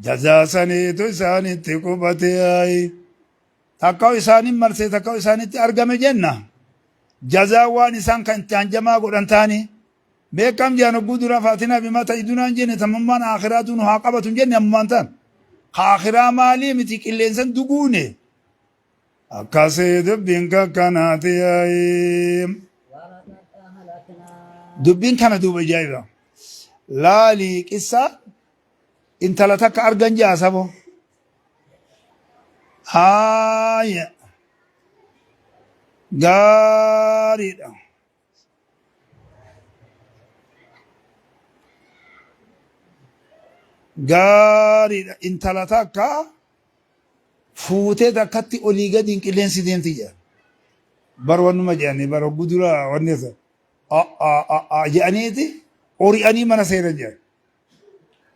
Jazaa saniitu isaanitti qubate yaa'i. Takka isaanin marsee takka isaanitti argame jenna. Jazaa waan isaan kan itti hanjamaa godhan taanii. Beekam jaan hogguu dura faatinaa bimaa ta'idunaan jenne tamummaan aakhiraatu nu haa qabatu hin jenne ammumaan tan. Ka aakhiraa maalii miti qilleensan duguune. Akkasii dubbiin kakkanaati yaa'i. Dubbiin kana duuba ajaa'iba. Laalii qissa intala takka argan ja'a sabo. Haaya. Gaariidha. Gaariidha. Intala takka fuutee takkatti olii gadiin qilleensi deemti jedhan. Bar wannuma jedhanii bar hogguu dura wanni isa jedhaniiti ori'anii mana seenan jedhan.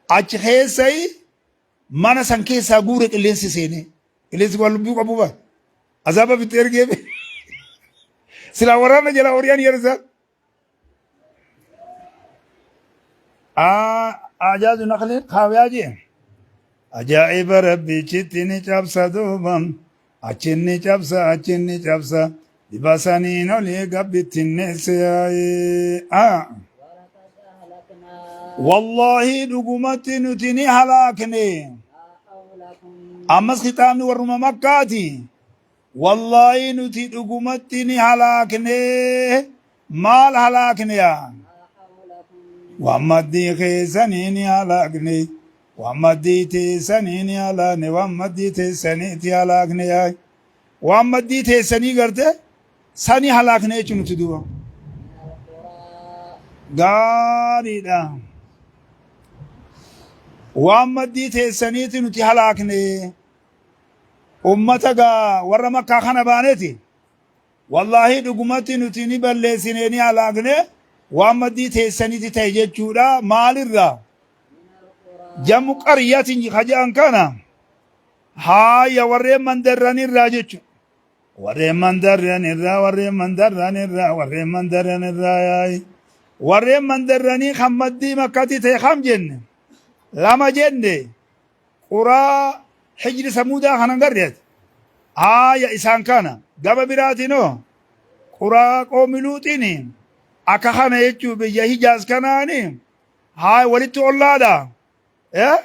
Achi keessayi mana san keessaa guure qilleensi seenee. Qilleensi waan lubbuu qabu bar. Azaaba fitti ergee silaa waraana jalaa ori'an yeroo Ajaazu naqliin kaawiyaa jee. Ajaa'iba rabbichitti ni cabsa duuba. Achin ni cabsa achin ni cabsa. Dhiba saniin olii gabbittinneesse yaa'ee. Wallaahi dhugumatti nuti ni halaakne. Ammas kitaabni warruma makkaati. Wallaahi nuti dhugumatti ni halaakne. Maal halaakne yaa? Waan maddii keessanii ni halaakne. Waan maddii teessanii ni halaakne. Waan maddii teessaniiti halaakne yaa. Waan maddii teessanii garte sani halaakne jechuun nuti duuba. Gaariidha. Waan maddii teessaniiti nuti halaakne. Ummata gaa warra makkaa kana baaneeti. Wallaahi dhugumatti nuti ni balleessine ni halaakne waan maddii teessaniiti ta'e jechuudha. Maalirraa? Jamu qaryatin ka jedhan kana haaya warreen mandarranirraa jechuudha. Warreen mandarranirraa warreen mandarranirraa warreen mandarranirraa yaa'i. Warreen mandarranii kan maddii makkatti ta'e kam jenne? Lama jenne. Quraa hijri samuudaa kanan garreet. Haaya isaan kana. Gama biraatinoo quraa qoomi luuxiin akka kana jechuu biyya Hijaaz kanaani haaya walitti ollaadha. Eh?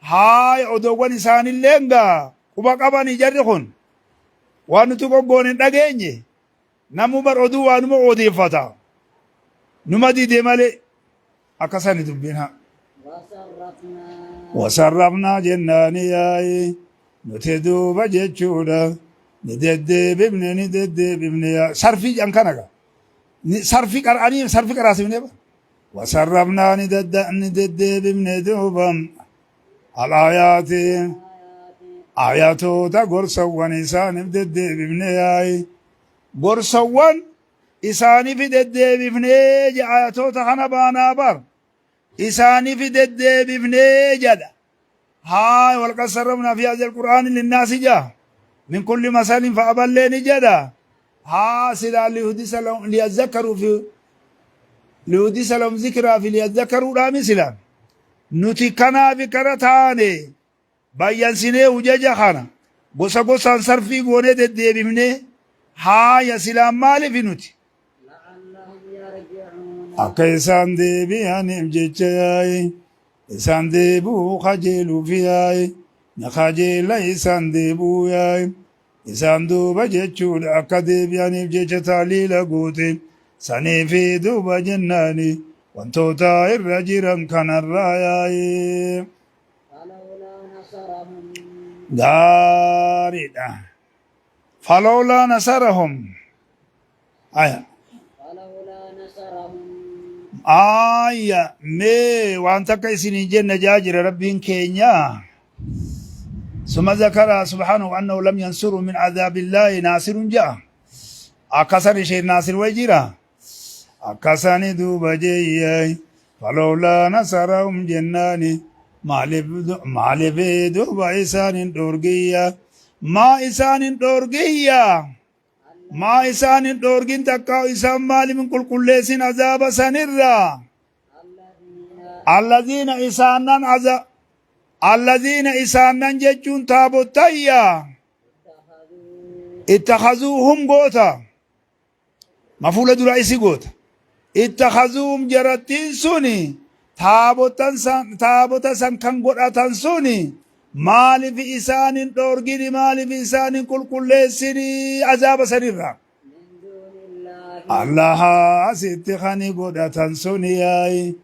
Haaya odoowwan isaanillee gaa quba qabanii jarri kun. Waan nuti goggoone hin dhageenye. Namuu bar oduu waanuma odeeffata. Numa dide malee. Akkasani dubbiin haa. Wasarrafnaa. Wasarrafnaa jennaani yaa'i. Nuti duuba jechuudha. Ni deddeebifne ni deddeebifne yaa. Sarfii jedhan kana gaa. Sarfii qara'anii sarfii qaraasifnee bara. Wasarrafnaa ni deddeebifne duuba. Al-aayaati ayatoota gorsawwan isaaniif deddeebifne yaa'i. Gorsawwan isaaniif deddeebifnee jedha ayatoota kana baanaa bar. Isaaniif deddeebifnee jedha. Haay walqad sarrafnaa fi haazal qur'aani linnaasi jaa. Min kulli masalin fa'aballee ni jedha. Haa silaa liyuhdisa lahum liyazakkaruu fi liyuhdisa lahum zikraa fi liyazakkaruudhaami silaa. Nuti kanaafi kana taane bayyansinee hujaja kana gosa gosaan sarfii goonee deddeebifnee haaya silaan maalifi nuti La'allahum yarji'uuna. Akka isaan deebi'aniif jecha yaa'i isaan deebi'uu kajeeluuf yaa'i ni kajeela isaan deebi'uu yaa'i isaan duuba jechuudha akka deebi'aniif jecha taaliila goote saniifi duuba jennaani wantoota irra jiran kanarraa yaa'i. Falawlaa nasarahum. Gaariidha. Falawlaa nasarahum. Aya. Falawlaa nasarahum. Aya mee waan takka isiniin jenna jaa jira rabbiin keenya. Suma zakara subhaanahu annahu lam yansuru min adhaabillaahi naasirun ja'a. Akkasan isheen naasir way jira. Akkasani duuba jeeyyay. Falawlaa nasarahum jennaani maaliif maaliif duuba isaan hin dhoorgiyya. Maa isaan hin dhoorgiyya. Maa isaan hin dhoorgin takkaa isaan maaliif hin qulqulleessin azaaba sanirraa. Allaziina isaannan aza allaziina isaannan jechuun taabottayya ittakhazuuhum goota mafuula dura isi goota ittakhazuuhum jarattiin suni taabotan san taabota san kan godhatan suni maaliif isaan hin dhoorgini maaliif isaan hin qulqulleessini azaaba sanirraa Allah asitti kani godhatan suni yaayi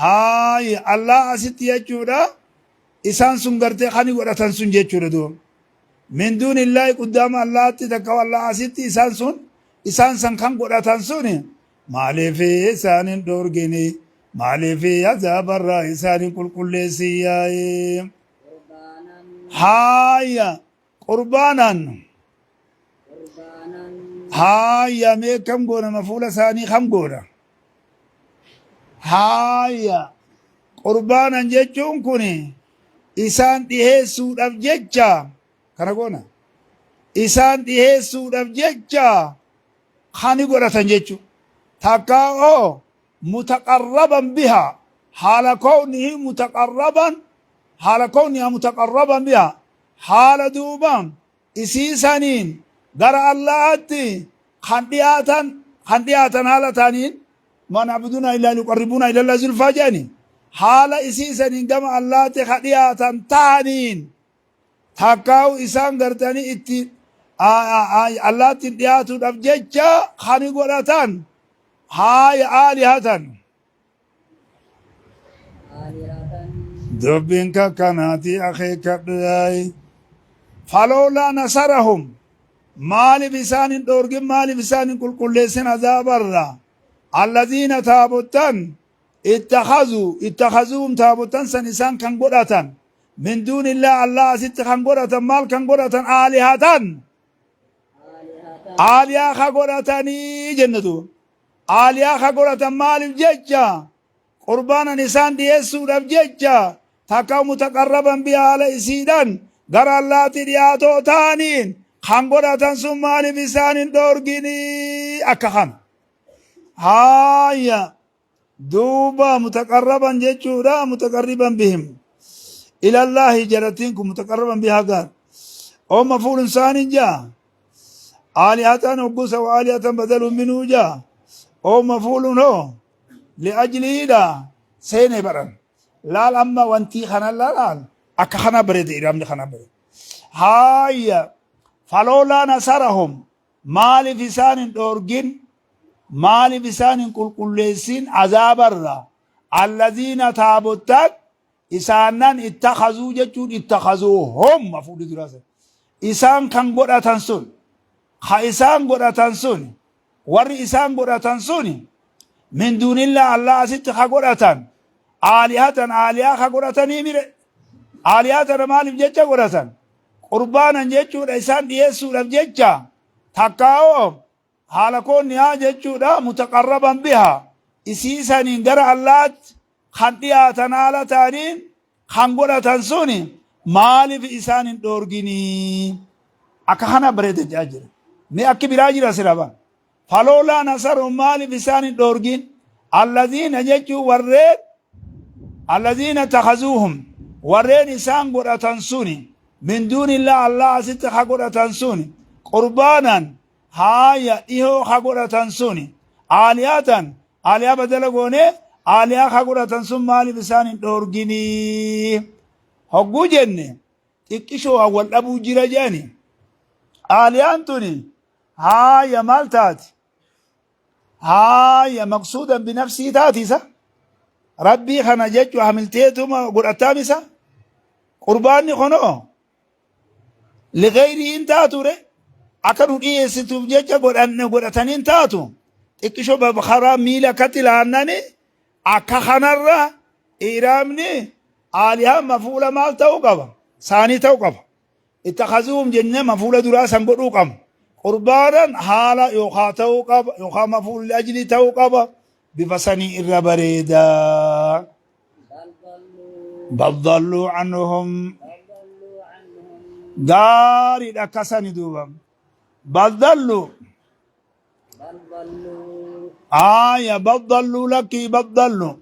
haayi Allah asitti jechuudha isaan sun gartee kani godhatan sun jechuudha duuba min duunillaahi quddaama Allahatti takka Allah asitti isaan sun isaan san kan godhatan suni maaliif isaan hin dhoorgini maaliif azaabarraa isaan hin qulqulleessin yaayi haaya Qurbaanan. Haaya mee kam goona mafuula isaanii kam goona? Haaya qurbaanan jechuun kun isaan dhiheessuudhaaf jecha kana goona. Isaan dhiheessuudhaaf jecha kani godhatan jechuudha. Takkaa oo mutaqarraban biha haala kownihi mutaqarraban haala kowniha mutaqarraban biha haala duuba isii saniin gara Allaahatti kan dhiyaatan kan dhiyaatan haala ta'aniin ma na'buduna illaa liyuqarribuuna ila Allahi zulfaa jedhani haala isii saniin gama Allaahatti kan dhiyaatan ta'aniin takkaa'u isaan gartanii itti Allaahatti dhiyaatuudhaaf jecha kan godhatan haaya aalihatan Dubbiin kakkanaati akeekkadhu yaa'i. Falawlaa nasarahum maaliif isaan hin dhoorgin maaliif isaan hin qulqulleessin azaabarraa allaziina taabottan ittakhazuu ittakhazuuhum taabottan san isaan kan godhatan min duunillaa Allah asitti kan godhatan maal kan godhatan aalihatan aaliyaa ka godhatanii jenna duuba Aaliyaa ka godhatan maaliif jecha? Qurbaanan isaan dhiyeessuudhaaf jecha takka mutaqarraban bihaa haala isiidhan gara Allaatti dhiyaatoo ta'aniin kan godhatan sun maaliif isaan hin dhoorginii akka kana. Haaya duuba mutaqarraban jechuudha mutaqarriban bihim ilallaahi jarattiin kun mutaqarraban bihaa gaar. Oo mafuulun saaniin jaa. Aalihatan hoggusa wa aalihatan badalun minuu jaa. Oo mafuulun hoo li'ajliidha seene baran. Laal amma wantii kana laal akka kana bareeda iraamni kana bareeda. Haaya. Falawlaa nasarahum maaliif isaan hin dhoorgin, maaliif isaan hin qulqulleessin azaabarraa? Allaziina taabottan isaannan ittakhazuu jechuun ittakhazuuhum mafuulli duraa san. Isaan kan godhatan sun, ka isaan godhatan sun, warri isaan godhatan sun min duunillaa Allah asitti ka godhatan aalihatan aalihaa ka godhatanii mire. Aalihaa tana maaliif jecha godhatan? Qurbaanan jechuudha isaan dhiyeessuudhaaf jecha takkaa'oo haala koonni haa jechuudha mutaqarraban biha isii saniin gara Allaatti kan dhiyaatan haala ta'aniin kan godhatan suni maaliif isaan hin dhoorginii? Akka kana bareeda jedhaa jira. Mee akki biraa jira sila ban. Faloolaa nasaru maaliif isaan hin dhoorgin? Allaziina jechuun warreen allaziina takhazuuhum warreen isaan godhatan suni min duunillaa Allah asitti ka godhatan suni qurbaanan haaya dhihoo ka godhatan suni aalihatan aalihaa badala goonee aalihaa ka godhatan sun maaliif isaan hin dhoorginii? Hogguu jenne xiqqishoo wal dhabuu jira jedhani. Aalihaan tuni haaya maal taati? Haaya maqsuudan binafsii taati isa? Rabbii kana jechu hamilteetuma godhattaam isa? Qurbaanni kunoo ligayrii hin taatu re, akka nu dhiyeessituuf jecha godhanne godhatanii hin taatu. Xiqqisho karaa miila akkatti laannani akka kanarra iraamni aalihaan mafuula maal ta'uu qaba? Saanii ta'uu qaba. Ittakazuhum jennee mafuula duraa san godhuu qabna. Qurbaanan haala yookaa ta'uu qaba yookaa mafuulli ajlii ta'uu qaba. Bifa sanii irra bareeda. Bal dalluu. Bal dalluu anhum. Bal dalluu anhum. Gaariidha akkasani duuba. Bal dalluu. Bal dalluu. Aaya bal dalluu lakkii bal dalluu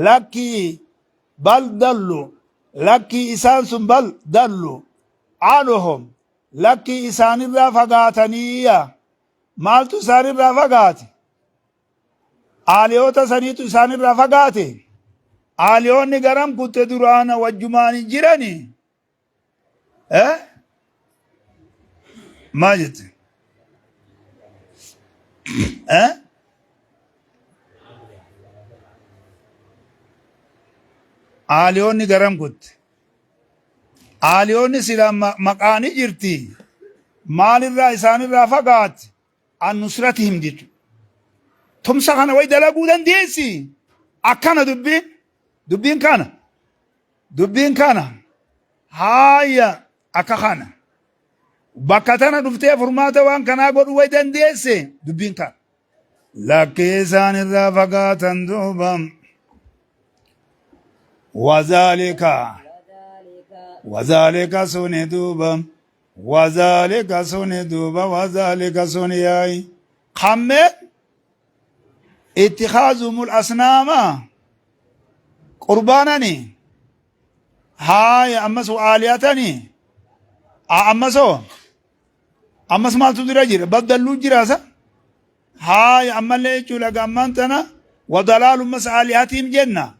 lakkii bal dallu lakkii isaan sun bal dallu anhum lakkii isaanirraa fagaataniiya. Maaltu isaanirraa fagaate? Aaliyoota saniitu isaanirraa fagaate. Aaliyoonni garam kutte duraana wajjumaan hin jirani? Eh? Maal jette? Eh? Aaliyoonni garam kutte? Aaliyoonni sila maqaani jirti. Maalirraa isaanirraa fagaate? An nusratihim jechuudha. Tumsa kana way dalaguu dandeessi. Akkana dubbiin. Dubbiin kana. Dubbiin kana. Haaya akka kana. Bakka tana dhuftee furmaata waan kanaa godhuu way dandeesse. Dubbiin kana. Lakkii isaan irraa fagaatan duuba. Wazaalika. Wadhalika. Wazaalika suni duuba. Wazaalika suni duuba wazaalika suni yaayi. Kammeen ittikaazuhumul asnaama qurbaanani haaya ammas aaliyatani ammasoo ammas maaltu dura jira baddalluu jiraasa haaya ammallee jechuudha gammaan tana wadalaalu mas aalihatiim jenna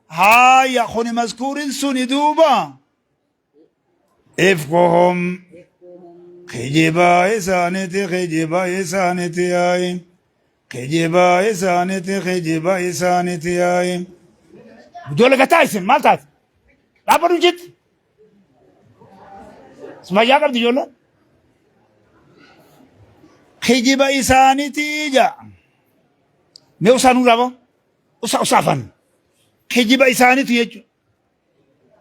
haaya kuni maskuurin suni duuba Ifkuhum kijibaa isaaniti kijibaa isaaniti yaayi kijibaa isaaniti kijibaa isaaniti yaayi. Ijoollee gataa isin maal taate? Dhaabbadhu jitti. Fayyaa qabdi ijoolleen. Kijiba isaaniti ija. Mee usaa nuu dhaaba. Usaa usaa afaan. Kijiba isaaniti jechuudha.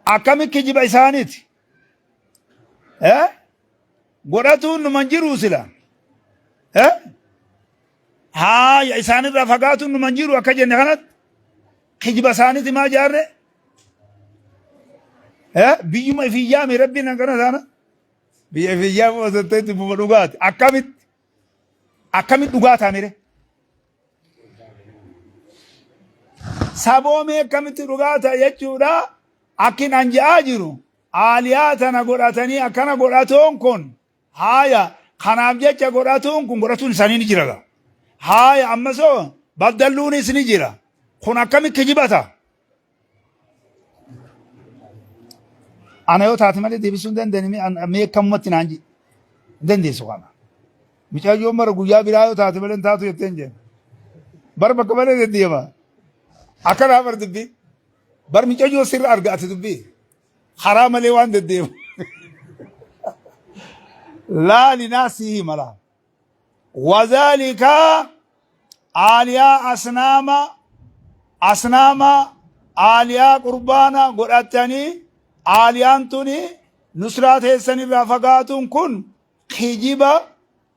Akkami kijiba isaaniiti? Eh? Godhatuun numan jiruu sila. Eh? Haaya isaanirraa fagaatuun numan jiru akka jenne kanatti kijiba isaaniiti maa jaarre? Eh? Biyyuma ifii yaame rabbiin akkana taana. Biyya ifii yaame osoo ta'e dubbuma dhugaati. Akkamitti? Akkamitti dhugaa taamire? Saboomee akkamitti dhugaa ta'a jechuudha. Akkin an je'aa jiru aaliyaa tana godhatanii akkana godhatuun kun haaya kanaaf jecha godhatuun kun godhatuun isaanii ni jira. Haaya ammasoo baddalluunis ni jira. Kun akkamitti kijiba ta'a? Ana yoo taate malee deebisuu hin dandeenye mee akkamumatti naan jedhi. Hin dandeessu kana. Mucayyoon mara guyyaa biraa yoo taate malee hin taatu jettee hin jenne. Bar bakka malee deddeema. Akkanaa bar dubbii. Bar mucayyoo sirra arga ati dubbii. Karaa malee waan deddeemu. Laali naa sii hima laal. Wazaalika aaliyaa asnaama asnaama aaliyaa qurbaana godhattanii aaliyaan tuni nusraa teessan irraa fagaatuun kun kijiba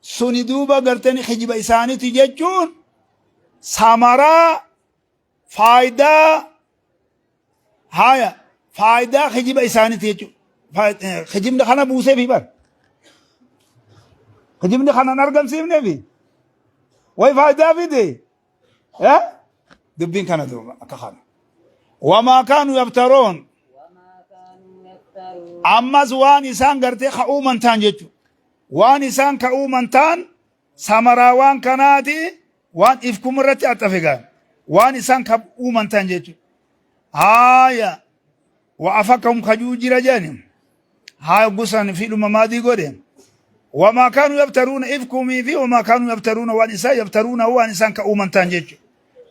suni duuba gartanii kijiba isaaniiti jechuun samaraa faayidaa haya faayidaa kijiba isaaniiti jechuudha. Kijibni kana buuseefi bar. Kijibni kana hin argamsiifneefi. Way faayidaa fide. Dubbiin kana duuba akka kana. Wamaa kaanu yaftaroon. وما كانوا يفترون Ammas waan isaan gartee ka uuman ta'an jechuudha. Waan isaan ka uuman ta'an samaraa waan kanaati waan ifkum irratti axafe gaa. Waan isaan ka uuman ta'an jechuudha. Haaya wa afakahum kajuu jira jedhani. Haaya gosaan fi dhuma maadii godhe. Wamaa kaanuu yaftaruuna ifkumii fi wamaa kaanuu yaftaruuna waan isaan yaftaruuna waan isaan ka uuman ta'an jechuudha.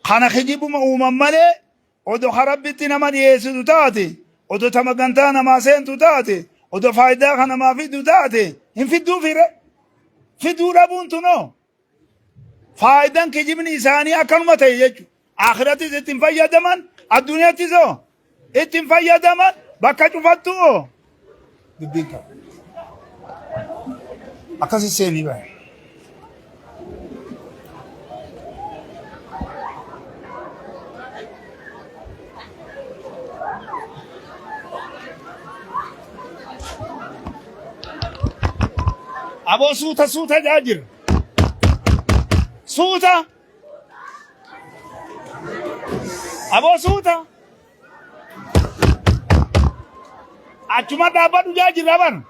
Kana kijibuma uuman malee odo ka Rabbitti nama dhiyeessitu taate, odo ta magantaa namaa seentu taate, odo faayidaa ka namaa fiddu taate hin fidduufi re. Fiduu dhabuun tunoo faayidan kijibni isaanii akkanuma ta'e jechuudha. Akhirattis ittiin fayyadaman, addunyaattis hoo ittiin fayyadaman bakka cufattu hoo. Dubbiin qaba. Akkasi seenii bahe. Aboo suuta suuta jaa jira. Suuta. Aboo suuta. Achuma dhaabbadhu jaa jirra ban.